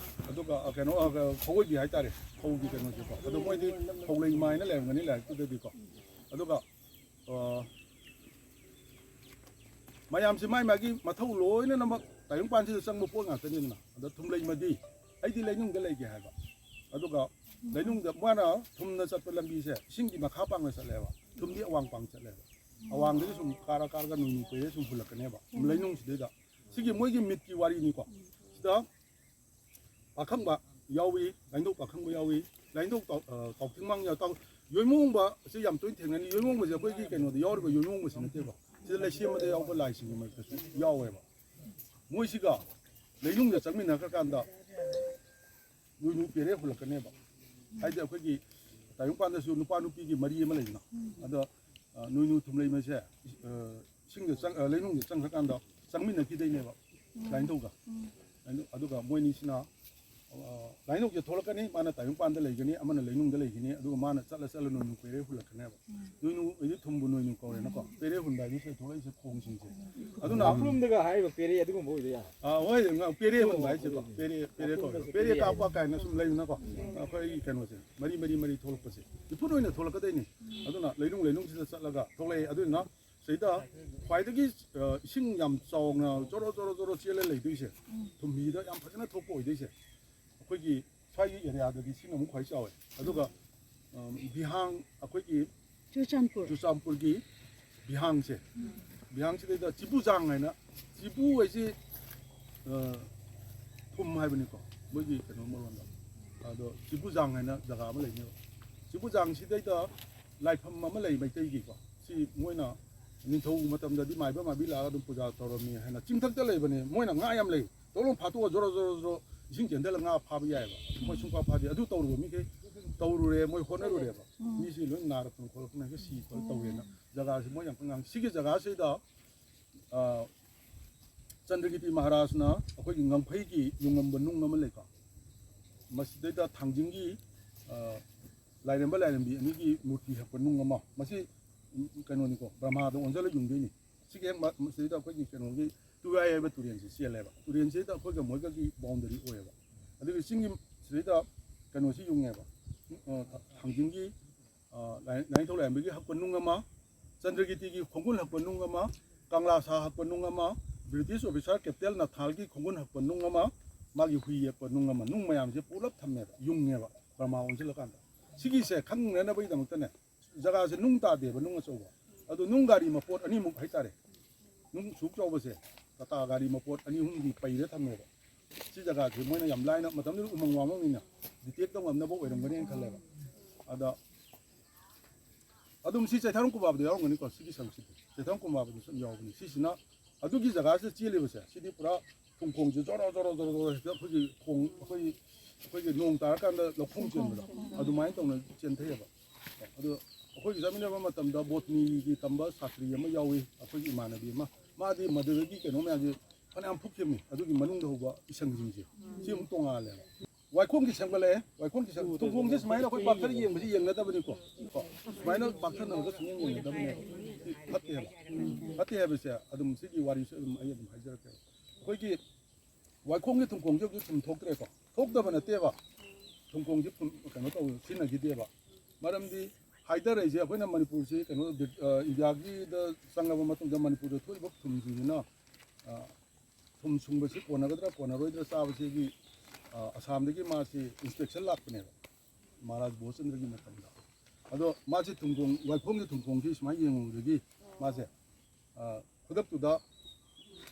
ꯑꯗꯨꯒ, ꯑ, ꯀꯩꯅꯣ, ꯑ, ꯐꯧꯑꯣꯏꯕꯤ ꯍꯥꯏꯇꯥꯔꯦ, ꯐꯧꯒꯤ ꯀꯩꯅꯣꯁꯦꯀꯣ꯫ ꯑꯗꯣ ꯃꯣꯏꯗꯤ ꯐꯧꯂꯩꯃ ꯍꯥꯏꯅ ꯂꯩꯔꯝꯒꯅꯤ ꯂꯥꯏꯔꯤꯛꯇꯨꯗꯗꯤꯀꯣ꯫ ꯑꯗꯨꯒ, ꯑ, ꯃꯌꯥꯝꯁꯦ ꯃꯥꯏ ꯃꯥꯒꯤ ꯃꯊꯧ ꯂꯣꯏꯅꯃꯛ ꯇꯥꯏꯕꯪꯄꯥꯟꯁꯤꯗ ꯆꯪꯕ ꯄꯣꯠ ꯉꯥꯛꯇꯅꯤꯗꯅ꯫ ꯑꯗ ꯊꯨꯝꯂꯩꯃꯗꯤ ꯑꯩꯗꯤ ꯂꯩꯅꯨꯡꯗ ꯂꯩꯒꯦ ꯍꯥꯏꯕ꯫ ꯑꯗꯨꯒ ꯂꯩꯅꯨꯡꯗ ꯃꯥꯅ ꯊꯨꯝꯅ ꯆꯠꯄ ꯂꯝꯕꯤꯁꯦ ꯏꯁꯤꯡꯒꯤ ꯃꯈꯥ ꯄꯥꯡꯅ ꯆꯠꯂꯦꯕ꯫ ꯊꯨꯝꯗꯤ ꯑꯋꯥꯡ ꯄꯥꯡ ꯆꯠꯂꯦꯕ꯫ ꯑꯋꯥꯡꯗꯒꯤ ꯁꯨꯝ ꯀꯥꯔ ꯀꯥꯔꯒ ꯅꯣꯡ ꯀꯣꯏꯔ ꯁꯨꯝ ꯍꯨꯜꯂꯛꯀꯅꯦꯕ ꯂꯩꯅꯨꯡꯁꯤꯗꯩꯗ꯫ ꯁꯤꯒꯤ ꯃꯣꯏꯒꯤ ꯃꯤꯠꯀꯤ ꯋꯥꯔꯤꯅꯤꯀꯣ꯫ ꯁꯤꯗ ꯄꯥꯈꯪꯕ ꯌꯥꯎꯏ, ꯂꯥꯏꯅꯤꯡꯊꯧ ꯄꯥꯈꯪꯕ ꯌꯥꯎꯏ, ꯂꯥꯏꯅꯤꯡꯊꯧ ꯇꯥꯎ-, ꯑ, ꯇꯥꯎꯊꯤꯡꯃꯥꯡ ꯌꯥꯎ-, ꯇꯥꯎ-, ꯌꯣꯏꯃꯣꯡꯕ ꯑꯁꯤ ꯌꯥꯝ ꯇꯣꯏꯅ ꯊꯦꯡꯅꯅꯤ꯫ ꯌꯣꯏꯃꯣꯡꯕꯁꯦ ꯑꯩꯈꯣꯏꯒꯤ ꯀꯩꯅꯣꯗ ꯌꯥꯎꯔꯤꯕ ꯌꯣꯏꯃꯣꯡꯕꯁꯤ ꯅꯠꯇꯦꯕ, ꯁꯤꯗ ꯂꯩꯁꯦꯝꯕꯗ ꯌꯥꯎꯕ ꯂꯥꯏꯁꯤꯡꯒꯤ ꯃꯔꯛꯇꯁꯨ ꯌꯥꯎꯋꯦꯕ꯫ ꯃꯣꯏꯁꯤꯒ ꯂꯩꯅꯨꯡꯗ ꯆꯪꯃꯤꯟꯅꯈ꯭ꯔꯀꯥꯟꯗ ꯅꯣꯏꯅꯨ ꯄꯦꯔꯦ ꯍꯨꯜꯂꯛꯀꯅꯦꯕ꯫ ꯍꯥꯏꯗꯤ ꯑꯩꯈꯣꯏꯒꯤ ꯇꯥꯏꯕꯪꯄꯥꯟꯗꯁꯨ ꯅꯨꯄꯥ ꯅꯨꯄꯤꯒꯤ ꯃꯔꯤ ꯑꯃ ꯂꯩꯗꯅ, ꯑꯗꯣ ꯑ, ꯅꯣꯏꯅꯨ ꯊꯨꯝꯂꯩꯃꯁꯦ, ꯑ, ꯏꯁꯤꯡꯗ ꯆꯪ-, ꯑ, ꯂꯩꯅꯨꯡꯗ ꯆꯪꯈ꯭ꯔꯀꯥꯟꯗ ꯆꯪꯃꯤꯟꯅꯈꯤꯗꯣꯏꯅꯦꯕ ꯂꯥꯏꯅꯤꯡꯊꯧꯒ꯫ ꯑꯗꯨ-, ꯑꯗꯨꯒ ꯃꯣꯏꯅꯤꯁꯤꯅ, ꯑ, ꯂꯥꯏꯅꯤꯡꯊꯧꯁꯦ ꯊꯣꯛꯂꯛꯀꯅꯤ, ꯃꯥꯅ ꯇꯥꯏꯕꯪꯄꯥꯟꯗ ꯂꯩꯒꯅꯤ, ꯑꯃꯅ ꯂꯩꯅꯨꯡꯗ ꯂꯩꯒꯅꯤ, ꯑꯗꯨꯒ ꯃꯥꯅ ꯆꯠꯂ ꯆꯠꯂ ꯅꯣꯏꯅꯨ ꯄꯦꯔꯦ ꯍꯨꯜꯂꯛꯀꯅꯦꯕ꯫ ꯅꯣꯏꯅꯨ ꯑꯩꯗꯤ ꯊꯨꯝꯕꯨ ꯅꯣꯏꯅꯨ ꯀꯧꯔꯦꯅꯀꯣ, ꯄꯦꯔꯦ ꯍꯨꯟꯕ ꯍꯥꯏꯗꯤ ꯁꯤꯗ ꯊꯣꯛꯂꯛꯏꯁꯦ ꯈꯣꯡꯁꯤꯡꯁꯦ꯫ ꯑꯗꯨꯅ ꯃꯈꯨꯔꯨꯝꯗꯒ ꯍꯥꯏꯔꯤꯕ ꯄꯦꯔꯦ ꯑꯗꯨꯒꯨꯝꯕ ꯑꯣꯏꯗꯣꯏꯔꯥ? ꯑꯥ, ꯍꯣꯏ, ꯉ-, ꯄꯦꯔꯦ ꯍꯨꯟꯕ ꯍꯥꯏꯁꯦꯀꯣ, ꯄꯦꯔꯦ, ꯄꯦꯔꯦ ꯀꯧꯋꯦ꯫ ꯄꯦꯔꯦ ꯀꯥꯞꯄ ꯀꯥꯏꯅ ꯁꯨꯝ ꯂꯩꯗꯅꯀꯣ, ꯑꯩꯈꯣꯏꯒꯤ ꯀꯩꯅꯣꯁꯦ ꯃꯔꯤ ꯃꯔꯤ ꯃꯔꯤ ꯊꯣꯛꯂꯛꯄꯁꯦ ꯏꯐꯨꯠ ꯑꯣꯏꯅ ꯊꯣꯛꯂꯛꯀꯗꯣꯏꯅꯤ꯫ ꯑꯗꯨꯅ ꯂꯩꯅꯨꯡ ꯂꯩꯅꯨꯡꯁꯤꯗ ꯆꯠꯂꯒ ꯊꯣꯛꯂꯛꯑꯦ꯫ ꯑꯗꯨꯅ ꯁꯤꯗ ꯈ꯭ꯋꯥꯏꯗꯒꯤ, ꯑ, ꯏꯁꯤꯡ ꯌꯥꯝ ꯆꯥꯎꯅ ꯖꯣꯔꯣ ꯖꯣꯔꯣ ꯖꯣꯔꯣ ꯆꯦꯜꯂ ꯂꯩꯗꯣꯏꯁꯦ, ꯊꯨꯝꯕꯤꯗ ꯌꯥꯝ ꯐꯖꯅ ꯊꯣꯛꯄ ꯑꯣꯏꯗꯣꯏꯁꯦ, ꯑꯩꯈꯣꯏꯒꯤ ꯁ꯭ꯋꯥꯏꯒꯤ ꯑꯦꯔꯤꯌꯥꯗꯗꯤ ꯁꯤꯅ ꯑꯃꯨꯛ ꯈ꯭ꯋꯥꯏ ꯆꯥꯎꯋꯦ꯫ ꯑꯗꯨꯒ, ꯑ, ꯕꯤꯍꯥꯡ, ꯑꯩꯈꯣꯏꯒꯤ ꯆꯨꯔꯆꯥꯟꯄꯨꯔ꯫ ꯆꯨꯔꯆꯥꯟꯄꯨꯔꯒꯤ ꯕꯤꯍꯥꯡꯁꯦ, ꯕꯤꯍꯥꯡꯁꯤꯗꯩꯗ ꯆꯤꯕꯨꯖꯥꯡ ꯍꯥꯏꯅ, ꯆꯤꯕꯨ ꯍꯥꯏꯁꯤ, ꯑ, ꯊꯨꯝ ꯍꯥꯏꯕꯅꯤꯀꯣ, ꯃꯣꯏꯒꯤ ꯀꯩꯅꯣ ꯃꯔꯣꯟꯗ꯫ ꯑꯗꯣ ꯆꯤꯕꯨꯖꯥꯡ ꯍꯥꯏꯅ ꯖꯒꯥ ꯑꯃ ꯂꯩꯅꯦꯕ꯫ ꯆꯤꯕꯨꯖꯥꯡꯁꯤꯗꯩꯗ ꯂꯥꯏꯐꯝ ꯑꯃ ꯂꯩ ꯃꯩꯇꯩꯒꯤꯀꯣ꯫ ꯁꯤ ꯃꯣꯏꯅ ꯅꯤꯡꯊꯧ ꯃꯇꯝꯗꯗꯤ ꯃꯥꯏꯕ ꯃꯥꯏꯕꯤ ꯂꯥꯛꯑꯒ ꯑꯗꯨꯝ ꯄꯨꯖꯥ ꯇꯧꯔꯝꯃꯤ ꯍꯥꯏꯅ ꯆꯤꯡꯊꯛꯇ ꯂꯩꯕꯅꯦ꯫ ꯃꯣꯏꯅ ꯉꯥ ꯌꯥꯝ ꯂꯩ꯫ ꯇꯣꯂꯣꯝ ꯐꯥꯠꯇꯣꯛꯑ ꯖꯣꯔꯣ ꯖꯣꯔꯣ ꯖꯣꯔꯣ ꯏꯁꯤꯡ ꯆꯦꯟꯊꯜꯂ ꯉꯥ ꯐꯥꯕ ꯌꯥꯏꯑꯕ꯫ ꯃꯣꯏ ꯁꯨꯡꯐꯥ ꯐꯥꯗꯦ꯫ ꯑꯗꯨ ꯇꯧꯔꯨꯕ ꯃꯤꯈꯩ ꯇꯧꯔꯨꯔꯦ, ꯃꯣꯏ ꯍꯣꯠꯅꯔꯨꯔꯦꯕ꯫ ꯃꯤꯁꯤ ꯂꯣꯏ ꯅꯥꯔꯛꯇꯅ ꯈꯣꯠꯂꯛꯇꯅ ꯍꯦꯛꯇ ꯁꯤ ꯈꯣꯠ ꯇꯧꯋꯦꯅ꯫ ꯖꯒꯥꯁꯤ ꯃꯣꯏ ꯌꯥꯝ ꯀꯟꯅ ꯉꯥꯡꯉꯤ꯫ ꯁꯤꯒꯤ ꯖꯒꯥꯁꯤꯗ, ꯑ, ꯆꯟꯗ꯭ꯔꯒꯤꯇꯤ ꯃꯍꯥꯔꯥꯖꯅ ꯑꯩꯈꯣꯏꯒꯤ ꯉꯝꯐꯩꯒꯤ ꯌꯨꯡꯉꯝꯕ ꯅꯨꯡ ꯑꯃ ꯂꯩꯀꯣ꯫ ꯃꯁꯤꯗꯩꯗ ꯊꯥꯡꯖꯤꯡꯒꯤ, ꯑ, ꯂꯥꯏꯔꯦꯝꯕ ꯂꯥꯏꯔꯦꯝꯕꯤ ꯑꯅꯤꯒꯤ ꯃꯨꯔꯇꯤ ꯍꯛꯄ ꯅꯨꯡ ꯑꯃ꯫ ꯃꯁꯤ, ꯎꯝ, ꯀꯩꯅꯣꯅꯤꯀꯣ, ꯕ꯭ꯔꯍꯃꯥꯗ ꯑꯣꯟꯁꯤꯜꯂ ꯌꯨꯡꯗꯣꯏꯅꯤ꯫ ꯁꯤꯒꯤ ꯍꯦꯛ ꯃ-, ꯃꯁꯤꯗꯩꯗ ꯑꯩꯈꯣꯏꯒꯤ ꯀꯩꯅꯣꯒꯤ ꯇꯨꯔꯥꯏ ꯍꯥꯏꯕ ꯇꯨꯔꯦꯟꯁꯤ ꯆꯦꯜꯂꯦꯕ꯫ ꯇꯨꯔꯦꯟꯁꯤꯗ ꯑꯩꯈꯣꯏꯒ ꯃꯣꯏꯒꯒꯤ ꯕꯥꯎꯟꯗꯔꯤ ꯑꯣꯏꯌꯦꯕ꯫ ꯑꯗꯨꯒꯤ ꯆꯤꯡꯒꯤ ꯁꯤꯗꯩꯗ ꯀꯩꯅꯣꯁꯤ ꯌꯨꯡꯉꯦꯕ꯫ ꯑ, ꯊꯥꯡꯖꯤꯡꯒꯤ, ꯑ, ꯂꯥꯏ-, ꯂꯥꯏꯅꯤꯡꯊꯧ ꯂꯥꯏꯔꯦꯝꯕꯤꯒꯤ ꯍꯛꯄ ꯅꯨꯡ ꯑꯃ, ꯆꯟꯗ꯭ꯔꯒꯤꯇꯤꯒꯤ ꯈꯣꯡꯒꯨꯜ ꯍꯛꯄ ꯅꯨꯡ ꯑꯃ, ꯀꯪꯂꯥ ꯁꯥ ꯍꯛꯄ ꯅꯨꯡ ꯑꯃ, ꯕ꯭ꯔꯤꯇꯤꯁ ꯑꯣꯐꯤꯁꯥꯔ ꯀꯦꯞꯇꯦꯟ ꯅꯊꯥꯜꯒꯤ ꯈꯣꯡꯒꯨꯜ ꯍꯛꯄ ꯅꯨꯡ ꯑꯃ, ꯃꯥꯒꯤ ꯍꯨꯏ ꯌꯦꯛꯄ ꯅꯨꯡ ꯑꯃ, ꯅꯨꯡ ꯃꯌꯥꯝꯁꯦ ꯄꯨꯂꯞ ꯊꯝꯃꯦꯕ, ꯌꯨꯡꯉꯦꯕ ꯕ꯭ꯔꯍꯃꯥ ꯑꯣꯟꯁꯤꯜꯂꯀꯥꯟꯗ꯫ ꯁꯤꯒꯤꯁꯦ ꯈꯪꯅꯅꯕꯒꯤꯗꯃꯛꯇꯅꯦ, ꯖꯒꯥꯁꯦ ꯅꯨꯡ ꯇꯥꯗꯦꯕ, ꯅꯨꯡ ꯑꯆꯧꯕ꯫ ꯑꯗꯣ ꯅꯨꯡ ꯒꯥꯔꯤ ꯃꯄꯣꯠ ꯑꯅꯤꯃꯨꯛ ꯍꯥꯏꯇꯥꯔꯦ, ꯅꯨꯡ ꯁꯨꯛ ꯆꯥꯎꯕꯁꯦ, ꯇꯥꯇꯥ ꯒꯥꯔꯤ ꯃꯄꯣꯠ ꯑꯅꯤ ꯑꯍꯨꯝꯒꯤ ꯄꯩꯔ ꯊꯝꯃꯦꯕ꯫ ꯁꯤ ꯖꯒꯥꯁꯦ ꯃꯣꯏꯅ ꯌꯥꯝ ꯂꯥꯏꯅ, ꯃꯇꯝꯗꯨꯗ ꯎꯃꯪ ꯋꯥꯃꯪꯅꯤꯅ detect ꯇꯧ ꯉꯝꯅꯕ ꯑꯣꯏꯔꯝꯒꯅꯦꯅ ꯈꯜꯂꯦꯕ꯫ ꯑꯗ ꯑꯗꯨꯝ ꯁꯤ ꯆꯩꯊꯥꯔꯣꯡ ꯀꯨꯝꯕꯥꯕꯗ ꯌꯥꯎꯔꯝꯒꯅꯤꯀꯣ, ꯁꯤꯒꯤ ꯁꯔꯨꯛꯁꯤꯗꯤ ꯆꯩꯊꯥꯔꯣꯡ ꯀꯨꯝꯕꯥꯕꯗꯁꯨ ꯑꯗꯨꯝ ꯌꯥꯎꯕꯅꯤ꯫ ꯁꯤꯁꯤꯅ ꯑꯗꯨꯒꯤ ꯖꯒꯥꯁꯤꯗ ꯆꯦꯜꯂꯤꯕꯁꯦ, ꯁꯤꯗꯤ ꯄꯨꯔꯥ ꯊꯨꯝꯈꯣꯡꯁꯦ ꯖꯣꯔꯣ ꯖꯣꯔꯣ ꯖꯣꯔꯣ ꯖꯣꯔꯣ ꯍꯦꯛꯇ ꯑꯩꯈꯣꯏꯒꯤ ꯈꯣꯡ, ꯑꯩꯈꯣꯏ, ꯑꯩꯈꯣꯏꯒꯤ ꯅꯣꯡ ꯇꯥꯔꯀꯥꯟꯗ ꯂꯧꯈꯣꯡ ꯆꯦꯟꯕꯗꯣ, ꯑꯗꯨꯃꯥꯏꯅ ꯇꯧꯅ ꯆꯦꯟꯊꯩꯑꯕ꯫ ꯑꯗꯣ ꯑꯩꯈꯣꯏꯒꯤ ꯆꯠꯃꯤꯟꯅꯕ ꯃꯇꯝꯗ ꯕꯣꯇꯅꯤꯒꯤ ꯇꯝꯕ ꯁꯥꯇ꯭ꯔꯤ ꯑꯃ ꯌꯥꯎꯏ, ꯑꯩꯈꯣꯏꯒꯤ ꯏꯃꯥꯟꯅꯕꯤ ꯑꯃ꯫ ꯃꯥꯗꯤ ꯃꯗꯨꯗꯒꯤ ꯀꯩꯅꯣ ꯃꯌꯥꯝꯁꯦ ꯐꯅꯌꯥꯝ ꯐꯨꯛꯈꯤꯕꯅꯤ, ꯑꯗꯨꯒꯤ ꯃꯅꯨꯡꯗ ꯍꯧꯕ ꯏꯁꯪꯁꯤꯡꯁꯦ꯫ ꯁꯤ ꯑꯃꯨꯛ ꯇꯣꯉꯥꯜꯂꯦꯕ꯫ ꯋꯥꯏꯈꯣꯡꯒꯤ ꯁꯦꯝꯒꯠꯂꯛꯑꯦ꯫ ꯋꯥꯏꯈꯣꯡꯒꯤ ꯁꯦꯝ-, ꯊꯨꯝꯈꯣꯡꯁꯦ ꯁꯨꯃꯥꯏꯅ ꯑꯩꯈꯣꯏ ꯄꯥꯛꯊꯔ ꯌꯦꯡꯕꯁꯤ ꯌꯦꯡꯅꯗꯕꯅꯤꯀꯣ꯫ ꯀꯣ, ꯁꯨꯃꯥꯏꯅ ꯄꯥꯛꯊꯅꯔꯒ ꯁꯨꯡꯌꯦꯡ ꯌꯦꯡꯅꯗꯕꯅꯦꯕ꯫ ꯁꯤ ꯐꯠꯇꯦ ꯍꯥꯏꯕ꯫ ꯐꯠꯇꯦ ꯍꯥꯏꯕꯁꯦ ꯑꯗꯨꯝ ꯁꯤꯒꯤ ꯋꯥꯔꯤꯁꯦ ꯑꯗꯨꯝ ꯑꯩ ꯑꯗꯨꯝ ꯍꯥꯏꯖꯔꯛꯀꯦ꯫ ꯑꯩꯈꯣꯏꯒꯤ ꯋꯥꯏꯈꯣꯡꯒꯤ ꯊꯨꯝꯈꯣꯡꯁꯦ ꯍꯧꯖꯤꯛ ꯁꯨꯝ ꯊꯣꯛꯇ꯭ꯔꯦꯀꯣ꯫ ꯊꯣꯛꯇꯕ ꯅꯠꯇꯦꯕ꯫ ꯊꯨꯝꯈꯣꯡꯁꯦ ꯐꯨꯝ-, ꯀꯩꯅꯣ ꯇꯧ, ꯁꯤꯖꯤꯟꯅꯈꯤꯗꯦꯕ꯫ ꯃꯔꯝꯗꯤ ꯍꯥꯏꯊꯔꯛꯏꯁꯦ ꯑꯩꯈꯣꯏꯅ ꯃꯅꯤꯄꯨꯔꯁꯤ ꯀꯩꯅꯣ, ꯕ꯭ꯔꯤꯠ-, ꯑ, ꯏꯟꯗꯤꯌꯥꯒꯤꯗ ꯆꯪꯂꯕ ꯃꯇꯨꯡꯗ ꯃꯅꯤꯄꯨꯔꯗ ꯊꯣꯛꯏꯕ ꯊꯨꯝꯁꯤꯡꯁꯤꯅ, ꯑ, ꯊꯨꯝ ꯁꯨꯡꯕꯁꯤ ꯀꯣꯟꯅꯒꯗ꯭ꯔꯥ ꯀꯣꯟꯅꯔꯣꯏꯗ꯭ꯔꯥ ꯆꯥꯕꯁꯤꯒꯤ, ꯑ, ꯑꯁꯥꯝꯗꯒꯤ ꯃꯥꯁꯤ ꯏꯟꯁꯄꯦꯛꯁꯟ ꯂꯥꯛꯄꯅꯦꯕ, ꯃꯍꯥꯔꯥꯖ ꯕꯣꯁꯆꯟꯗ꯭ꯔꯒꯤ ꯃꯇꯝꯗ꯫ ꯑꯗꯣ ꯃꯥꯁꯤ ꯊꯨꯝꯈꯣꯡ, ꯋꯥꯏꯈꯣꯡꯒꯤ ꯊꯨꯝꯈꯣꯡꯁꯤ ꯁꯨꯃꯥꯏꯅ ꯌꯦꯡꯉꯨꯕꯗꯒꯤ ꯃꯥꯁꯦ, ꯑ, ꯈꯨꯗꯛꯇꯨꯗ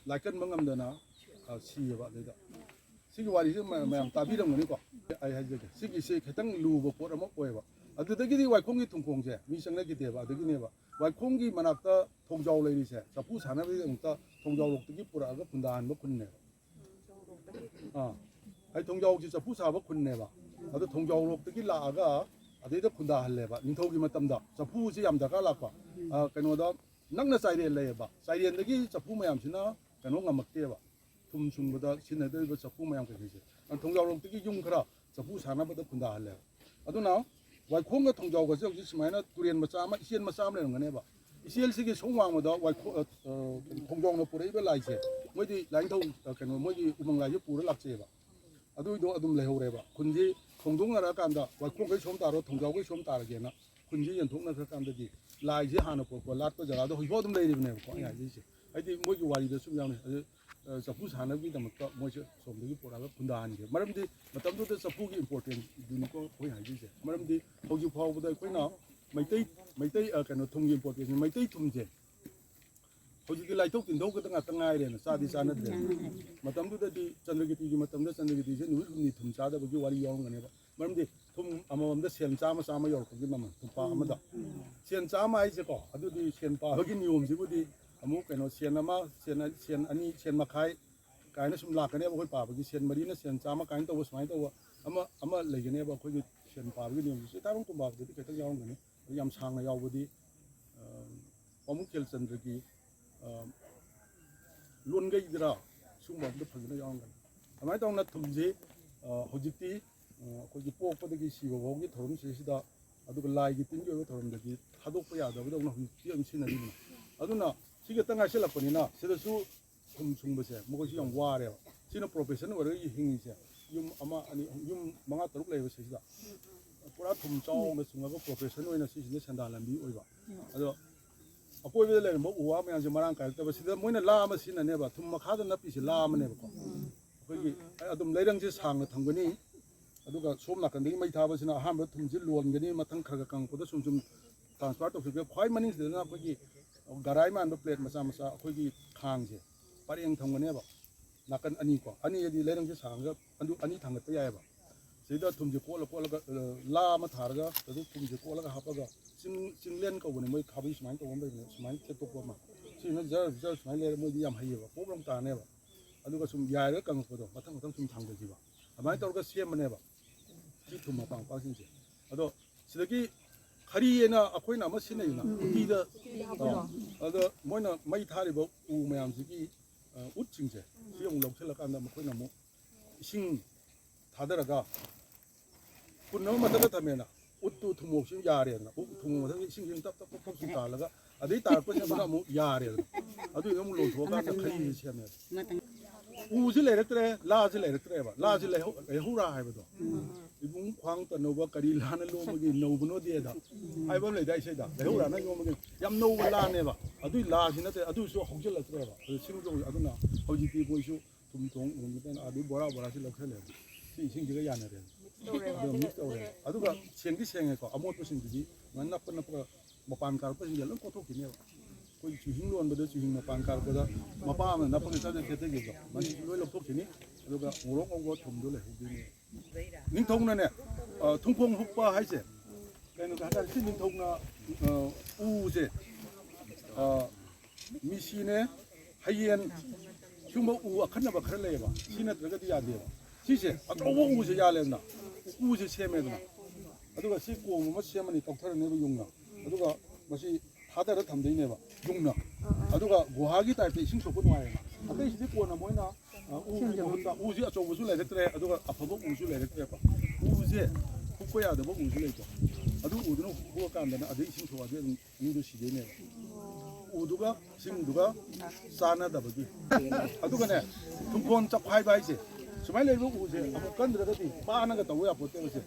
ꯂꯥꯏꯀꯟꯕ ꯉꯝꯗꯅ, ꯑ, ꯁꯤꯌꯦꯕ꯫ ꯑꯗꯩꯗ ꯁꯤꯒꯤ ꯋꯥꯔꯤꯁꯦ ꯃ-, ꯃꯌꯥꯝ ꯇꯥꯕꯤꯔꯝꯒꯅꯤꯀꯣ꯫ ꯑꯩ ꯍꯥꯏꯖꯒꯦ, ꯁꯤꯒꯤꯁꯦ ꯈꯤꯇꯪ ꯂꯨꯕ ꯄꯣꯠ ꯑꯃ ꯑꯣꯏꯌꯦꯕ꯫ ꯑꯗꯨꯗꯒꯤꯗꯤ ꯋꯥꯏꯈꯣꯡꯒꯤ ꯊꯨꯝꯈꯣꯡꯁꯦ ꯃꯤ ꯆꯪꯅꯈꯤꯗꯦꯕ꯫ ꯑꯗꯒꯤꯅꯦꯕ ꯋꯥꯏꯈꯣꯡꯒꯤ ꯃꯅꯥꯛꯇ ꯊꯣꯡꯖꯥꯎ ꯂꯩꯔꯤꯁꯦ, ꯆꯐꯨ ꯁꯥꯟꯅꯕꯒꯤꯗꯃꯛꯇ ꯊꯣꯡꯖꯥꯎꯔꯣꯛꯇꯒꯤ ꯄꯨꯔꯛꯑꯒ ꯈꯨꯟꯗꯥꯍꯟꯕ ꯈꯨꯟꯅꯦꯕ꯫ ꯑꯥ, ꯑꯩ ꯊꯣꯡꯖꯥꯎꯁꯤ ꯆꯐꯨ ꯁꯥꯕ ꯈꯨꯟꯅꯦꯕ꯫ ꯑꯗꯣ ꯊꯣꯡꯖꯥꯎꯔꯣꯛꯇꯒꯤ ꯂꯥꯛꯑꯒ ꯑꯗꯩꯗ ꯈꯨꯟꯗꯥꯍꯜꯂꯦꯕ꯫ ꯅꯤꯡꯊꯧꯒꯤ ꯃꯇꯝꯗ ꯆꯐꯨꯁꯤ ꯌꯥꯝ ꯗꯔꯀꯥꯔ ꯂꯥꯛꯄ꯫ ꯑꯥ, ꯀꯩꯅꯣꯗ ꯅꯛꯅ ꯆꯥꯏꯔꯦꯟ ꯂꯩꯌꯦꯕ꯫ ꯆꯥꯏꯔꯦꯟꯗꯒꯤ ꯆꯐꯨ ꯃꯌꯥꯝꯁꯤꯅ ꯀꯩꯅꯣ ꯉꯝꯃꯛꯇꯦꯕ, ꯊꯨꯝ ꯁꯨꯡꯕꯗ ꯁꯤꯖꯤꯟꯅꯗꯧꯔꯤꯕ ꯆꯐꯨ ꯃꯌꯥꯝ ꯀꯩꯀꯩꯁꯦ꯫ ꯑꯗꯨꯅ ꯊꯣꯡꯖꯥꯎꯔꯣꯛꯇꯒꯤ ꯌꯨꯝ ꯈꯔ ꯆꯐꯨ ꯁꯥꯅꯕꯗ ꯈꯨꯟꯗꯥꯍꯜꯂꯦꯕ꯫ ꯑꯗꯨꯅ ꯋꯥꯏꯈꯣꯡꯒ ꯊꯣꯡꯖꯥꯎꯒꯁꯦ ꯍꯧꯖꯤꯛ ꯁꯨꯃꯥꯏꯅ ꯇꯨꯔꯦꯟ ꯃꯆꯥ ꯑꯃ, ꯏꯆꯦꯜ ꯃꯆꯥ ꯑꯃ ꯂꯩꯔꯝꯒꯅꯦꯕ꯫ ꯏꯆꯦꯜꯁꯤꯒꯤ ꯁꯣꯝ ꯋꯥꯡꯃꯗ ꯋꯥꯏꯈꯣ-, ꯑ, ꯑ, ꯊꯣꯡꯖꯥꯎꯅ ꯄꯨꯔꯛꯏꯕ ꯂꯥꯏꯁꯦ, ꯃꯣꯏꯗꯤ ꯂꯥꯏꯅꯤꯡꯊꯧ, ꯑ, ꯀꯩꯅꯣ, ꯃꯣꯏꯒꯤ ꯎꯃꯪ ꯂꯥꯏꯁꯦ ꯄꯨꯔ ꯂꯥꯛꯆꯩꯑꯕ꯫ ꯑꯗꯨꯏꯗꯣ ꯑꯗꯨꯝ ꯂꯩꯍꯧꯔꯦꯕ꯫ ꯈꯨꯟꯁꯤ ꯈꯣꯡꯗꯣꯡꯅꯔꯛꯑꯀꯥꯟꯗ ꯋꯥꯏꯈꯣꯡꯈꯩ ꯁꯣꯝ ꯇꯥꯔꯣ, ꯊꯣꯡꯖꯥꯎꯈꯩ ꯁꯣꯝ ꯇꯥꯔꯒꯦꯅ ꯈꯨꯟꯁꯤ ꯌꯦꯟꯊꯣꯛꯅꯈ꯭ꯔꯀꯥꯟꯗꯗꯤ ꯂꯥꯏꯁꯦ ꯍꯥꯟꯅ ꯄꯣꯛꯄ ꯂꯥꯠꯄ ꯖꯒꯥꯗꯣ ꯍꯧꯖꯤꯛꯐꯥꯎ ꯑꯗꯨꯝ ꯂꯩꯔꯤꯕꯅꯦꯕꯀꯣ꯫ ꯑꯩ ꯍꯥꯏꯖꯔꯤꯁꯦ ꯍꯥꯏꯗꯤ ꯃꯣꯏꯒꯤ ꯋꯥꯔꯤꯗꯁꯨ ꯌꯥꯎꯅꯩ꯫ ꯑꯗꯨ, ꯑ, ꯆꯐꯨ ꯁꯥꯟꯅꯕꯒꯤꯗꯃꯛꯇ ꯃꯣꯏꯁꯦ ꯁꯣꯝꯗꯒꯤ ꯄꯨꯔꯛꯑꯒ ꯈꯨꯟꯗꯥꯍꯟꯒꯦ꯫ ꯃꯔꯝꯗꯤ ꯃꯇꯝꯗꯨꯗ ꯆꯐꯨꯒꯤ ꯏꯝꯄꯣꯔꯇꯦꯟꯁꯗꯨꯅꯤꯀꯣ ꯑꯩꯈꯣꯏꯅ ꯍꯥꯏꯖꯔꯤꯁꯦ꯫ ꯃꯔꯝꯗꯤ ꯍꯧꯖꯤꯛ ꯐꯥꯎꯕꯗ ꯑꯩꯈꯣꯏꯅ ꯃꯩꯇꯩ, ꯃꯩꯇꯩ, ꯑ, ꯀꯩꯅꯣ, ꯊꯨꯝꯒꯤ ꯏꯝꯄꯣꯔꯇꯦꯟꯁ, ꯃꯩꯇꯩ ꯊꯨꯝꯁꯦ ꯍꯧꯖꯤꯛꯇꯤ ꯂꯥꯏꯊꯣꯛ ꯇꯤꯟꯊꯧ ꯈꯛꯇ ꯉꯥꯛꯇ ꯉꯥꯏꯔꯦꯅ ꯆꯥꯗꯤ ꯆꯥꯅꯗ꯭ꯔꯦ꯫ ꯃꯇꯝꯗꯨꯗꯗꯤ ꯆꯟꯗ꯭ꯔꯒꯤꯇꯤꯒꯤ ꯃꯇꯝꯗ ꯆꯟꯗ꯭ꯔꯒꯤꯇꯤꯁꯦ ꯅꯨꯃꯤꯠ ꯍꯨꯝꯅꯤ ꯊꯨꯝ ꯆꯥꯗꯕꯒꯤ ꯋꯥꯔꯤ ꯌꯥꯎꯔꯝꯒꯅꯦꯕ꯫ ꯃꯔꯝꯗꯤ ꯊꯨꯝ ꯑꯃꯃꯝꯗ ꯁꯦꯟ ꯆꯥꯝꯃ ꯆꯥꯝꯃ ꯌꯧꯔꯛꯄꯒꯤ ꯃꯃꯜ ꯊꯨꯝꯄꯥ ꯑꯃꯗ꯫ ꯁꯦꯟ ꯆꯥꯝꯃ ꯍꯥꯏꯁꯦꯀꯣ, ꯑꯗꯨꯗꯤ ꯁꯦꯟ ꯄꯥꯕꯒꯤ ꯅꯤꯌꯣꯝꯁꯤꯕꯨꯗꯤ ꯑꯃꯨꯛ ꯀꯩꯅꯣ, ꯁꯦꯟ ꯑꯃ, ꯁꯦꯟ ꯑ-, ꯁꯦꯟ ꯑꯅꯤ, ꯁꯦꯟ ꯃꯈꯥꯏ ꯀꯥꯏꯅ ꯁꯨꯝ ꯂꯥꯛꯀꯅꯦꯕ꯫ ꯑꯩꯈꯣꯏ ꯄꯥꯕꯒꯤ ꯁꯦꯟ ꯃꯔꯤꯅ ꯁꯦꯟ ꯆꯥꯝꯃ ꯀꯥꯏꯅ ꯇꯧꯕ, ꯁꯨꯃꯥꯏꯅ ꯇꯧꯕ ꯑꯃ, ꯑꯃ ꯂꯩꯒꯅꯦꯕ ꯑꯩꯈꯣꯏꯒꯤ ꯁꯦꯟ ꯄꯥꯕꯒꯤ ꯅꯤꯌꯣꯝꯁꯦ꯫ ꯆꯩꯇꯥꯔꯣꯡ ꯀꯨꯝꯕꯥꯕꯗꯗꯤ ꯈꯤꯇꯪ ꯌꯥꯎꯔꯝꯒꯅꯤ꯫ ꯑꯗꯨ ꯌꯥꯝ ꯁꯥꯡꯅ ꯌꯥꯎꯕꯗꯤ, ꯑ, ꯄꯥꯕꯨꯡ ꯈꯦꯜꯆꯟꯗ꯭ꯔꯒꯤ, ꯑ, ꯂꯣꯟꯒꯩꯗꯔꯥ, ꯁꯤꯒꯨꯝꯕ ꯑꯝꯇ ꯐꯖꯅ ꯌꯥꯎꯔꯝꯒꯅꯤ꯫ ꯑꯗꯨꯃꯥꯏꯅ ꯇꯧꯅ ꯊꯨꯝꯁꯤ, ꯑ, ꯍꯧꯖꯤꯛꯇꯤ, ꯑ, ꯑꯩꯈꯣꯏꯒꯤ ꯄꯣꯛꯄꯗꯒꯤ ꯁꯤꯕ ꯐꯥꯎꯒꯤ ꯊꯧꯔꯝꯁꯤꯁꯤꯗ, ꯑꯗꯨꯒ ꯂꯥꯏꯒꯤ ꯇꯤꯟꯒꯤ ꯑꯣꯏꯕ ꯊꯧꯔꯝꯗꯗꯤ ꯊꯥꯗꯣꯛꯄ ꯌꯥꯗꯕꯗꯧꯅ ꯍꯧꯖꯤꯛꯇꯤ ꯑꯗꯨꯝ ꯁꯤꯖꯤꯟꯅꯔꯤꯕꯅꯤ꯫ ꯑꯗꯨꯅ ꯁꯤ ꯈꯛꯇ ꯉꯥꯏꯁꯤꯜꯂꯛꯄꯅꯤꯅ ꯁꯤꯗꯁꯨ ꯊꯨꯝ ꯁꯨꯡꯕꯁꯦ ꯃꯈꯣꯏꯁꯨ ꯌꯥꯝ ꯋꯥꯔꯦꯕ꯫ ꯁꯤꯅ profession ꯑꯣꯏꯔꯒ ꯍꯤꯡꯉꯤꯁꯦ ꯌꯨꯝ ꯑꯃ, ꯑꯅꯤ, ꯑꯍꯨꯝ, ꯌꯨꯝ ꯃꯉꯥ, ꯇꯔꯨꯛ ꯂꯩꯕ ꯁꯤꯁꯤꯗ ꯄꯨꯔꯥ ꯊꯨꯝ ꯆꯥꯎꯅ ꯁꯨꯡꯉꯒ profession ꯑꯣꯏꯅ ꯁꯤꯁꯤꯅ ꯁꯦꯟꯗꯥꯟ ꯂꯝꯕꯤ ꯑꯣꯏꯕ꯫ ꯑꯗꯣ ꯑꯀꯣꯏꯕꯗ ꯂꯩꯔꯝꯕ ꯎ ꯋꯥ ꯃꯌꯥꯝꯁꯦ ꯃꯔꯥꯡ ꯀꯥꯏꯔꯛꯇꯕ, ꯁꯤꯗ ꯃꯣꯏꯅ ꯂꯥ ꯑꯃ ꯁꯤꯖꯤꯟꯅꯅꯦꯕ, ꯊꯨꯝ ꯃꯈꯥꯗ ꯅꯞꯄꯤꯁꯦ ꯂꯥ ꯑꯃꯅꯦꯕꯀꯣ꯫ ꯑꯩꯈꯣꯏꯒꯤ ꯑꯗꯨꯝ ꯂꯩꯔꯪꯁꯦ ꯁꯥꯡꯅ ꯊꯝꯒꯅꯤ, ꯑꯗꯨꯒ ꯁꯣꯝ ꯅꯥꯀꯟꯗꯒꯤ ꯃꯩ ꯊꯥꯕꯁꯤꯅ ꯑꯍꯥꯟꯕ ꯊꯨꯝꯁꯦ ꯂꯣꯟꯒꯅꯤ, ꯃꯊꯪ ꯈꯔ ꯈꯔ ꯀꯪꯉꯛꯄꯗ ꯁꯨꯝ ꯁꯨꯝ transfer ꯇꯧꯊꯣꯛꯄꯤꯔꯒ, ꯈ꯭ꯋꯥꯏ ꯃꯅꯤꯡꯁꯤꯗꯅ ꯑꯩꯈꯣꯏꯒꯤ ꯒꯔꯥꯏ ꯃꯥꯟꯕ plate ꯃꯆꯥ ꯃꯆꯥ ꯑꯩꯈꯣꯏꯒꯤ ꯈꯥꯡꯁꯦ ꯄꯔꯦꯡ ꯊꯝꯒꯅꯦꯕ꯫ ꯅꯥꯀꯟ ꯑꯅꯤꯀꯣ, ꯑꯅꯤ ꯍꯥꯏꯗꯤ ꯂꯩꯔꯪꯁꯦ ꯁꯥꯡꯉꯒ ꯑꯗꯨ ꯑꯅꯤ ꯊꯥꯡꯒꯠꯄ ꯌꯥꯏꯑꯕ꯫ ꯁꯤꯗ ꯊꯨꯝꯁꯦ ꯀꯣꯠꯂ ꯀꯣꯠꯂꯒ, ꯑ, ꯂꯥ ꯑꯃ ꯊꯥꯔꯒ ꯑꯗꯨ ꯊꯨꯝꯁꯦ ꯀꯣꯠꯂꯒ ꯍꯥꯞꯄꯒ ꯆꯤꯡ, ꯆꯤꯡꯂꯦꯟ ꯀꯧꯕꯅꯦ ꯃꯣꯏ ꯈꯥꯕꯩ ꯁꯨꯃꯥꯏꯅ ꯇꯧꯕ ꯑꯃ ꯂꯩꯕꯅꯦ, ꯁꯨꯃꯥꯏꯅ ꯊꯦꯠꯇꯣꯛꯄ ꯑꯃ꯫ ꯁꯤꯅ ꯖꯔ ꯖꯔ ꯁꯨꯃꯥꯏꯅ ꯂꯩꯔꯦ, ꯃꯣꯏꯗꯤ ꯌꯥꯝ ꯍꯩꯌꯦꯕ, ꯄꯣꯞ ꯂꯥꯎ ꯇꯥꯅꯦꯕ꯫ ꯑꯗꯨꯒ ꯁꯨꯝ ꯌꯥꯏꯔꯒ ꯀꯪꯉꯛꯄꯗꯣ ꯃꯊꯪ ꯃꯊꯪ ꯁꯨꯝ ꯊꯥꯡꯊꯈꯤꯕ, ꯑꯗꯨꯃꯥꯏꯅ ꯇꯧꯔꯒ ꯁꯦꯝꯕꯅꯦꯕ꯫ ꯁꯤ ꯊꯨꯝ ꯃꯄꯥꯟ ꯃꯄꯥꯟꯁꯤꯡꯁꯦ꯫ ꯑꯗꯣ ꯁꯤꯗꯒꯤ ꯈꯔꯤ ꯍꯥꯏꯅ ꯑꯩꯈꯣꯏꯅ ꯑꯃ ꯁꯤꯖꯤꯟꯅꯩꯗꯅ ꯎꯇꯤꯗ, ꯑꯥ, ꯑꯗꯣ ꯃꯣꯏꯅ ꯃꯩ ꯊꯥꯔꯤꯕ ꯎ ꯃꯌꯥꯝꯁꯤꯒꯤ, ꯑ, ꯎꯠꯁꯤꯡꯁꯦ ꯁꯤ ꯑꯃꯨꯛ ꯂꯧꯁꯤꯜꯂꯀꯥꯟꯗ ꯃꯈꯣꯏꯅ ꯑꯃꯨꯛ ꯏꯁꯤꯡ ꯊꯥꯗꯔꯒ ꯀꯨꯟ ꯑꯃ ꯃꯊꯛꯇ ꯊꯝꯃꯦꯅ, ꯎꯠꯇꯨ ꯊꯨꯝꯃꯣꯛꯁꯤ ꯌꯥꯔꯦꯗꯅ, ꯎ ꯊꯨꯝꯃꯣꯛ ꯃꯊꯛꯇ ꯏꯁꯤꯡꯁꯤ ꯇꯞ ꯇꯞ ꯇꯞ ꯇꯞ ꯁꯨꯝ ꯇꯥꯜꯂꯒ ꯑꯗꯩ ꯇꯥꯔꯛꯄꯁꯤꯡꯗꯨꯅ ꯑꯃꯨꯛ ꯌꯥꯔꯦꯗꯅ꯫ ꯑꯗꯨꯏꯗꯨꯅ ꯑꯃꯨꯛ ꯂꯣꯟꯊꯣꯛꯑꯀꯥꯟꯗ ꯈꯔꯤꯁꯤ ꯁꯦꯝꯃꯦꯕ꯫ ꯎꯁꯤ ꯂꯩꯔꯛꯇ꯭ꯔꯦ, ꯂꯥꯁꯤ ꯂꯩꯔꯛꯇ꯭ꯔꯦꯕ꯫ ꯂꯥꯁꯤ ꯂꯩꯍꯧ-, ꯂꯩꯍꯧꯔꯥ ꯍꯥꯏꯕꯗꯣ꯫ ꯏꯕꯨꯡ ꯈ꯭ꯋꯥꯡ ꯇꯅꯧꯕ ꯀꯔꯤ ꯂꯥꯅ ꯂꯣꯝꯕꯒꯤ ꯅꯧꯕꯅꯣꯗꯦꯗ ꯍꯥꯏꯕ ꯑꯃ ꯂꯩꯗꯥꯏ ꯏꯁꯩꯗ? ꯂꯩꯍꯧꯔꯥꯅ ꯌꯣꯝꯕꯒꯤ ꯌꯥꯝ ꯅꯧꯕ ꯂꯥꯅꯦꯕ꯫ ꯑꯗꯨꯏ ꯂꯥꯁꯤ ꯅꯠꯇꯦ, ꯑꯗꯨꯁꯨ ꯍꯧꯖꯤꯜꯂꯛꯇ꯭ꯔꯦꯕ꯫ ꯑꯗꯨ ꯁꯤꯡꯗꯣ ꯑꯗꯨꯅ ꯍꯧꯖꯤꯛꯇꯤ ꯃꯣꯏꯁꯨ ꯊꯨꯝ ꯊꯣꯡ ꯎꯕ ꯃꯇꯝꯗ ꯑꯗꯨ ꯕꯣꯔꯥ ꯕꯣꯔꯥꯁꯤ ꯂꯧꯁꯜꯂꯦꯕ꯫ ꯁꯤ ꯏꯁꯤꯡꯁꯤꯒ ꯌꯥꯅꯔꯦꯕ꯫ ꯑꯗꯨꯒ mix ꯇꯧꯔꯦ꯫ ꯑꯗꯨꯒ ꯁꯦꯡꯗꯤ ꯁꯦꯡꯉꯦꯀꯣ, ꯑꯃꯣꯠꯄꯁꯤꯡꯗꯨꯗꯤ ꯃꯥ ꯅꯞꯄ ꯅꯞꯄꯒ ꯃꯄꯥꯟ ꯀꯥꯔꯛꯄꯁꯤꯡꯁꯦ ꯂꯣꯏ ꯀꯣꯠꯊꯣꯛꯈꯤꯅꯦꯕ꯫ ꯑꯩꯈꯣꯏ ꯆꯨꯍꯤꯡ ꯂꯣꯟꯕꯗ ꯆꯨꯍꯤꯡ ꯃꯄꯥꯟ ꯀꯥꯔꯛꯄꯗ ꯃꯄꯥ ꯑꯃꯅ ꯅꯞꯄꯒ ꯆꯠꯅ ꯈꯦꯠꯇꯒꯤꯕꯗꯣ ꯃꯁꯤ ꯂꯣꯏ ꯂꯧꯊꯣꯛꯈꯤꯅꯤ꯫ ꯑꯗꯨꯒ ꯉꯧꯔꯣꯛ ꯉꯧꯕ ꯊꯨꯝꯗꯣ ꯂꯩꯍꯧꯗꯣꯏꯅꯦ꯫ ꯅꯤꯡꯊꯧꯅꯅꯦ, ꯑ, ꯊꯨꯝꯈꯣꯡ ꯍꯨꯛꯄ ꯍꯥꯏꯁꯦ ꯀꯩꯅꯣ ꯍꯥꯏꯇꯥꯔꯦ, ꯁꯤ ꯅꯤꯡꯊꯧꯅ, ꯑ, ꯎꯁꯦ, ꯑ, ꯃꯤꯁꯤꯅꯦ, ꯍꯌꯦꯟ, ꯁꯤꯒꯨꯝꯕ ꯎ ꯑꯈꯟꯅꯕ ꯈꯔ ꯂꯩꯌꯦꯕ꯫ ꯁꯤ ꯅꯠꯇ꯭ꯔꯒꯗꯤ ꯌꯥꯗꯦꯕ꯫ ꯁꯤꯁꯦ ꯑꯆꯧꯕ ꯎꯁꯦ ꯌꯥꯜꯂꯦꯗꯅ, ꯎꯁꯦ ꯁꯦꯝꯃꯦꯗꯅ, ꯑꯗꯨꯒ ꯁꯤ ꯀꯣꯝ ꯑꯃ ꯁꯦꯝꯃꯅꯤ, ꯀꯧꯊꯔꯅꯦꯕ ꯌꯨꯡꯅ, ꯑꯗꯨꯒ ꯃꯁꯤ ꯊꯥꯗꯔ ꯊꯝꯗꯣꯏꯅꯦꯕ ꯌꯨꯡꯅ꯫ ꯑꯗꯨꯒ ꯒꯨꯍꯥꯒꯤ ꯇꯥꯏꯞꯇ ꯏꯁꯤꯡ ꯁꯣꯛꯄ ꯅꯨꯡꯉꯥꯏꯌꯦꯕ꯫ ꯑꯇꯩꯁꯤꯗꯤ ꯀꯣꯟꯅ ꯃꯣꯏꯅ, ꯑ, ꯎꯒꯤ ꯃꯍꯨꯠꯇ ꯎꯁꯤ ꯑꯆꯧꯕꯁꯨ ꯂꯩꯔꯛꯇ꯭ꯔꯦ, ꯑꯗꯨꯒ ꯑꯐꯕ ꯎꯁꯨ ꯂꯩꯔꯛꯇ꯭ꯔꯦꯕ꯫ ꯎꯁꯦ ꯍꯨꯛꯄ ꯌꯥꯗꯕ ꯎꯁꯨ ꯂꯩꯀꯣ꯫ ꯑꯗꯨ ꯎꯗꯨꯅ ꯍꯨꯛꯑꯀꯥꯟꯗꯅ ꯑꯗꯩ ꯏꯁꯤꯡ ꯁꯣꯛꯑꯗꯤ ꯑꯗꯨꯝ ꯃꯤꯗꯨ ꯁꯤꯗꯣꯏꯅꯦꯕ꯫ ꯎꯗꯨꯒ ꯏꯁꯤꯡꯗꯨꯒ ꯆꯥꯟꯅꯗꯕꯒꯤ꯫ ꯑꯗꯨꯒꯅꯦ, ꯊꯨꯝꯈꯣꯟ ꯆꯞꯈꯥꯏꯕ ꯍꯥꯏꯁꯦ, ꯁꯨꯃꯥꯏꯅ ꯂꯩꯔꯤꯕ ꯎꯁꯦ ꯑꯃꯨꯛ ꯀꯟꯗ꯭ꯔꯒꯗꯤ ꯄꯥꯅꯒ ꯇꯧꯕ ꯌꯥꯄꯣꯠꯇꯦꯕ꯫ ꯁꯦ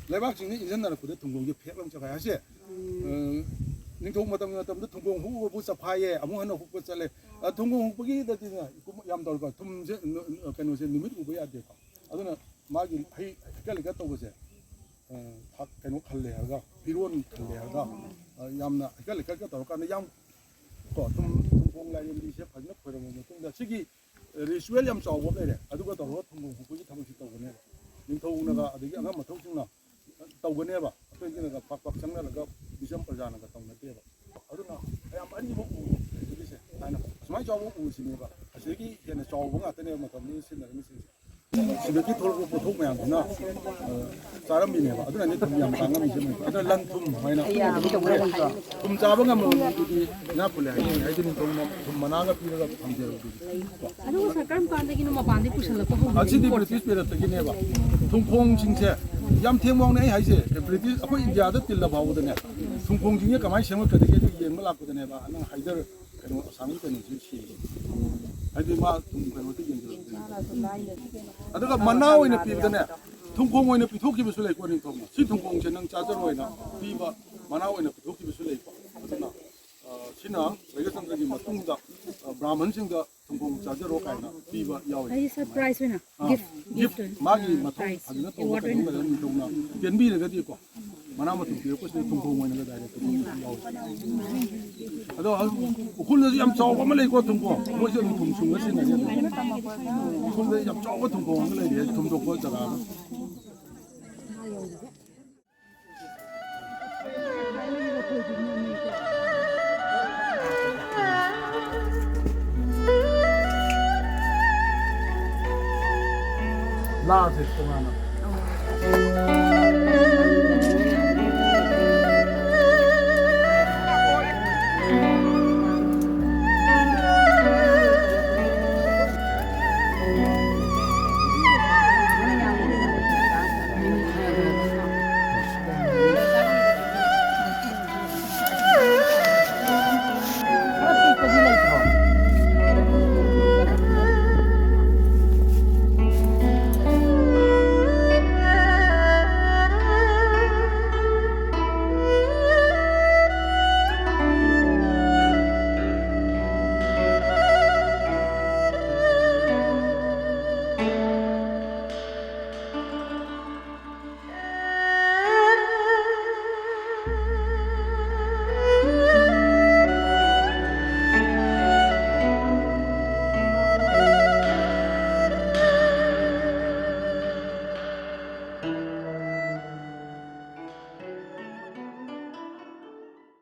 ꯂꯩꯕꯥꯛꯁꯤꯡꯅ ꯏꯟꯖꯟꯅꯔꯛꯄꯗ ꯊꯨꯝꯈꯣꯟꯒꯤ ꯐꯦꯛ ꯑꯃ ꯆꯞꯈꯥꯏ ꯍꯥꯏꯁꯦ꯫ ꯑ, ꯅꯤꯡꯊꯧ ꯃꯇꯝꯒꯤ ꯃꯇꯝꯗ ꯊꯨꯝꯈꯣꯡ ꯍꯨꯛꯎꯕꯕꯨ ꯆꯞꯈꯥꯏꯌꯦ, ꯑꯃꯨꯛ ꯍꯟꯅ ꯍꯨꯛꯄ ꯆꯠꯂꯦ꯫ ꯑ, ꯊꯨꯝꯈꯣꯡ ꯍꯨꯛꯄꯒꯤꯗꯗꯤ ꯌꯥꯝ ꯇꯧꯔꯦꯀꯣ, ꯊꯨꯝꯁꯦ, ꯅꯨ-, ꯀꯩꯅꯣꯁꯦ ꯅꯨꯃꯤꯠ ꯎꯕ ꯌꯥꯗꯦꯀꯣ꯫ ꯑꯗꯨꯅ ꯃꯥꯒꯤ ꯍꯩ ꯍꯩꯀꯠ ꯂꯩꯀꯠ ꯇꯧꯕꯁꯦ, ꯑ, ꯊꯥꯛ-, ꯀꯩꯅꯣ ꯈꯜꯂꯦ ꯍꯥꯏꯔꯒ, ꯐꯤꯔꯣꯟ ꯈꯜꯂꯦ ꯍꯥꯏꯔꯒ, ꯑ, ꯌꯥꯝꯅ ꯍꯩꯀꯠ ꯂꯩꯀꯠꯀ ꯇꯧꯔꯀꯥꯟꯗ ꯌꯥꯝ ꯀꯣ, ꯊꯨꯝ-, ꯊꯨꯝꯈꯣꯡ ꯂꯥꯏꯔꯦꯝꯕꯤꯁꯦ ꯐꯖꯅ ꯈꯣꯏꯔꯝꯃꯕ ꯃꯇꯨꯡꯗ ꯁꯤꯒꯤ ꯔꯤꯆꯨꯋꯦꯜ ꯌꯥꯝ ꯆꯥꯎꯕ ꯑꯃ ꯂꯩꯔꯦ꯫ ꯑꯗꯨꯒ ꯇꯧꯔꯒ ꯊꯨꯝꯈꯣꯡ ꯍꯨꯛꯄꯒꯤ ꯊꯕꯛꯁꯤ ꯇꯧꯒꯅꯦꯕ꯫ ꯅꯤꯡꯊꯧꯅꯒ ꯑꯗꯒꯤ ꯑꯉꯝ ꯑꯊꯧꯁꯤꯡꯅ ꯇꯧꯒꯅꯦꯕ꯫ ꯑꯩꯈꯣꯏꯒꯤꯅꯒ ꯄꯥꯛ ꯄꯥꯛ ꯆꯪꯅꯔꯒ ꯃꯤꯆꯝ ꯄ꯭ꯔꯖꯥꯅꯒ ꯇꯧꯅꯗꯦꯕ꯫ ꯑꯗꯨꯅ ꯌꯥꯝ ꯑꯔꯤꯕ ꯎ ꯍꯧꯖꯤꯛꯀꯤꯁꯦ ꯍꯥꯏꯅ ꯁꯨꯃꯥꯏꯅ ꯆꯥꯎꯕ ꯎꯁꯤꯅꯦꯕ꯫ ꯑꯁꯤꯗꯒꯤ ꯍꯦꯟꯅ ꯆꯥꯎꯕ ꯉꯥꯛꯇꯅꯦꯕ ꯃꯇꯝꯗꯨꯗ ꯁꯤꯖꯤꯟꯅꯔꯝꯃꯤꯁꯤꯡꯁꯦ꯫ ꯁꯤꯗꯒꯤ ꯊꯣꯛꯂꯛꯄ ꯄꯣꯠꯊꯣꯛ ꯃꯌꯥꯝꯁꯤꯅ, ꯑ, ꯆꯥꯔꯝꯃꯤꯅꯦꯕ꯫ ꯑꯗꯨꯅꯅꯤ ꯊꯨꯝ ꯌꯥꯝ ꯇꯥꯡꯉꯝꯃꯤꯁꯦ ꯃꯅꯤꯄꯨꯔ꯫ ꯑꯗꯨꯅ ꯂꯟ ꯊꯨꯝ ꯍꯥꯏꯅ ꯊꯨꯝ ꯆꯥꯕ ꯉꯝꯕ ꯃꯤꯗꯨꯗꯤ ꯏꯅꯥꯛ ꯈꯨꯜꯂꯦ ꯍꯥꯏꯅꯤꯡꯉꯤ꯫ ꯍꯥꯏꯗꯤ ꯅꯤꯡꯊꯧꯅ ꯊꯨꯝ ꯃꯅꯥꯒ ꯄꯤꯔꯒ ꯊꯝꯖꯔꯨꯕꯗꯨꯗꯤ꯫ ꯑꯗꯨꯒ ꯁꯥꯔ, ꯀꯔꯝ ꯀꯥꯟꯗꯒꯤꯅꯣ ꯃꯄꯥꯟꯗꯒꯤ ꯄꯨꯁꯜꯂꯛꯄ ꯍꯧꯔꯤꯁꯦ? ꯑꯁꯤꯗꯤ ꯕ꯭ꯔꯤꯇꯤꯁ ꯄꯤꯔꯠꯇꯒꯤꯅꯦꯕ꯫ ꯊꯨꯝꯈꯣꯡꯁꯤꯡꯁꯦ ꯌꯥꯝ ꯊꯦꯡꯕ ꯋꯥꯅꯦ ꯑꯩ ꯍꯥꯏꯁꯦ꯫ ꯕ꯭ꯔꯤꯇꯤꯁ ꯑꯩꯈꯣꯏ ꯏꯟꯗꯤꯌꯥꯗ ꯇꯤꯜꯂ ꯐꯥꯎꯕꯗꯅꯦ, ꯊꯨꯝꯈꯣꯡꯁꯤꯡꯁꯦ ꯀꯃꯥꯏꯅ ꯁꯦꯝꯒꯠꯀꯗꯒꯦ ꯑꯗꯨ ꯌꯦꯡꯕ ꯂꯥꯛꯄꯗꯅꯦꯕ ꯅꯪ ꯍꯥꯏꯗꯔ ꯀꯩꯅꯣ ꯑꯁꯥꯝꯒꯤ ꯀꯩꯅꯣꯁꯤ ꯁꯤꯔꯤꯁꯦ꯫ ꯍꯥꯏꯗꯤ ꯃꯥ ꯊꯨꯝ ꯀꯩꯅꯣꯗ ꯌꯦꯡꯁꯤꯜꯂꯛꯄꯅꯦ꯫ ꯑꯗꯨꯒ ꯃꯅꯥ ꯑꯣꯏꯅ ꯄꯤꯕꯗꯅꯦ, ꯊꯨꯝꯈꯣꯡ ꯑꯣꯏꯅ ꯄꯤꯊꯣꯛꯈꯤꯕꯁꯨ ꯂꯩꯀꯣ ꯅꯤꯡꯊꯧꯅ꯫ ꯁꯤ ꯊꯨꯝꯈꯣꯡꯁꯦ ꯅꯪ ꯆꯥꯖꯔꯣꯏꯅ ꯄꯤꯕ ꯃꯅꯥ ꯑꯣꯏꯅ ꯄꯤꯊꯣꯛꯈꯤꯕꯁꯨ ꯂꯩꯀꯣ꯫ ꯑꯗꯨꯅ, ꯑ, ꯁꯤꯅ ꯔꯩꯒꯆꯟꯗ꯭ꯔꯒꯤ ꯃꯇꯨꯡꯗ, ꯑ, ꯕ꯭ꯔꯥꯍꯃꯟꯁꯤꯡꯗ ꯊꯨꯝꯈꯣꯡ ꯆꯥꯖꯔꯣ ꯀꯥꯏꯅ ꯄꯤꯕ ꯌꯥꯎꯋꯤ꯫ ꯑꯩ ꯁꯔꯄ꯭ꯔꯥꯏꯁ ꯑꯣꯏꯅ ꯑꯥ, ꯒꯤꯐ, ꯒꯤꯐ ꯒꯤꯐ ꯑꯣꯏꯅ꯫ ꯃꯥꯒꯤ ꯃꯊꯧ ꯄ꯭ꯔꯥꯏꯖ, ꯐꯖꯅ ꯇꯧꯕ ꯑꯦꯋꯥꯔꯗ ꯑꯣꯏꯅ꯫ ꯀꯩꯅꯣ ꯃꯌꯥꯝ ꯅꯤꯡꯊꯧꯅ ꯄꯦꯟꯕꯤꯔꯒꯗꯤꯀꯣ, ꯃꯅꯥ ꯃꯊꯨꯝ ꯄꯤꯔꯛꯄꯁꯤꯗ ꯊꯨꯝꯈꯣꯡ ꯑꯣꯏꯅꯒ ꯗꯥꯏꯔꯦꯛ ꯄꯤꯔꯛꯄꯁꯨ ꯌꯥꯎꯋꯤ꯫ ꯑꯗꯣ ꯎꯈ꯭ꯔꯨꯜꯗꯁꯨ ꯌꯥꯝ ꯆꯥꯎꯕ ꯑꯃ ꯂꯩꯀꯣ, ꯊꯨꯝꯈꯣꯡ, ꯃꯣꯏꯁꯨ ꯑꯗꯨꯝ ꯊꯨꯝ ꯁꯨꯡꯉ ꯁꯤꯖꯤꯟꯅꯔꯤ ꯑꯗꯨꯝ꯫ ꯎꯈ꯭ꯔꯨꯜꯗ ꯌꯥꯝ ꯆꯥꯎꯕ ꯊꯨꯝꯈꯣꯡ ꯑꯃ ꯂꯩꯔꯤ, ꯊꯨꯝ ꯊꯣꯛꯄ ꯖꯒꯥ ꯑꯃ꯫ ꯂꯥꯁꯦ ꯇꯣꯉꯥꯟꯅ꯫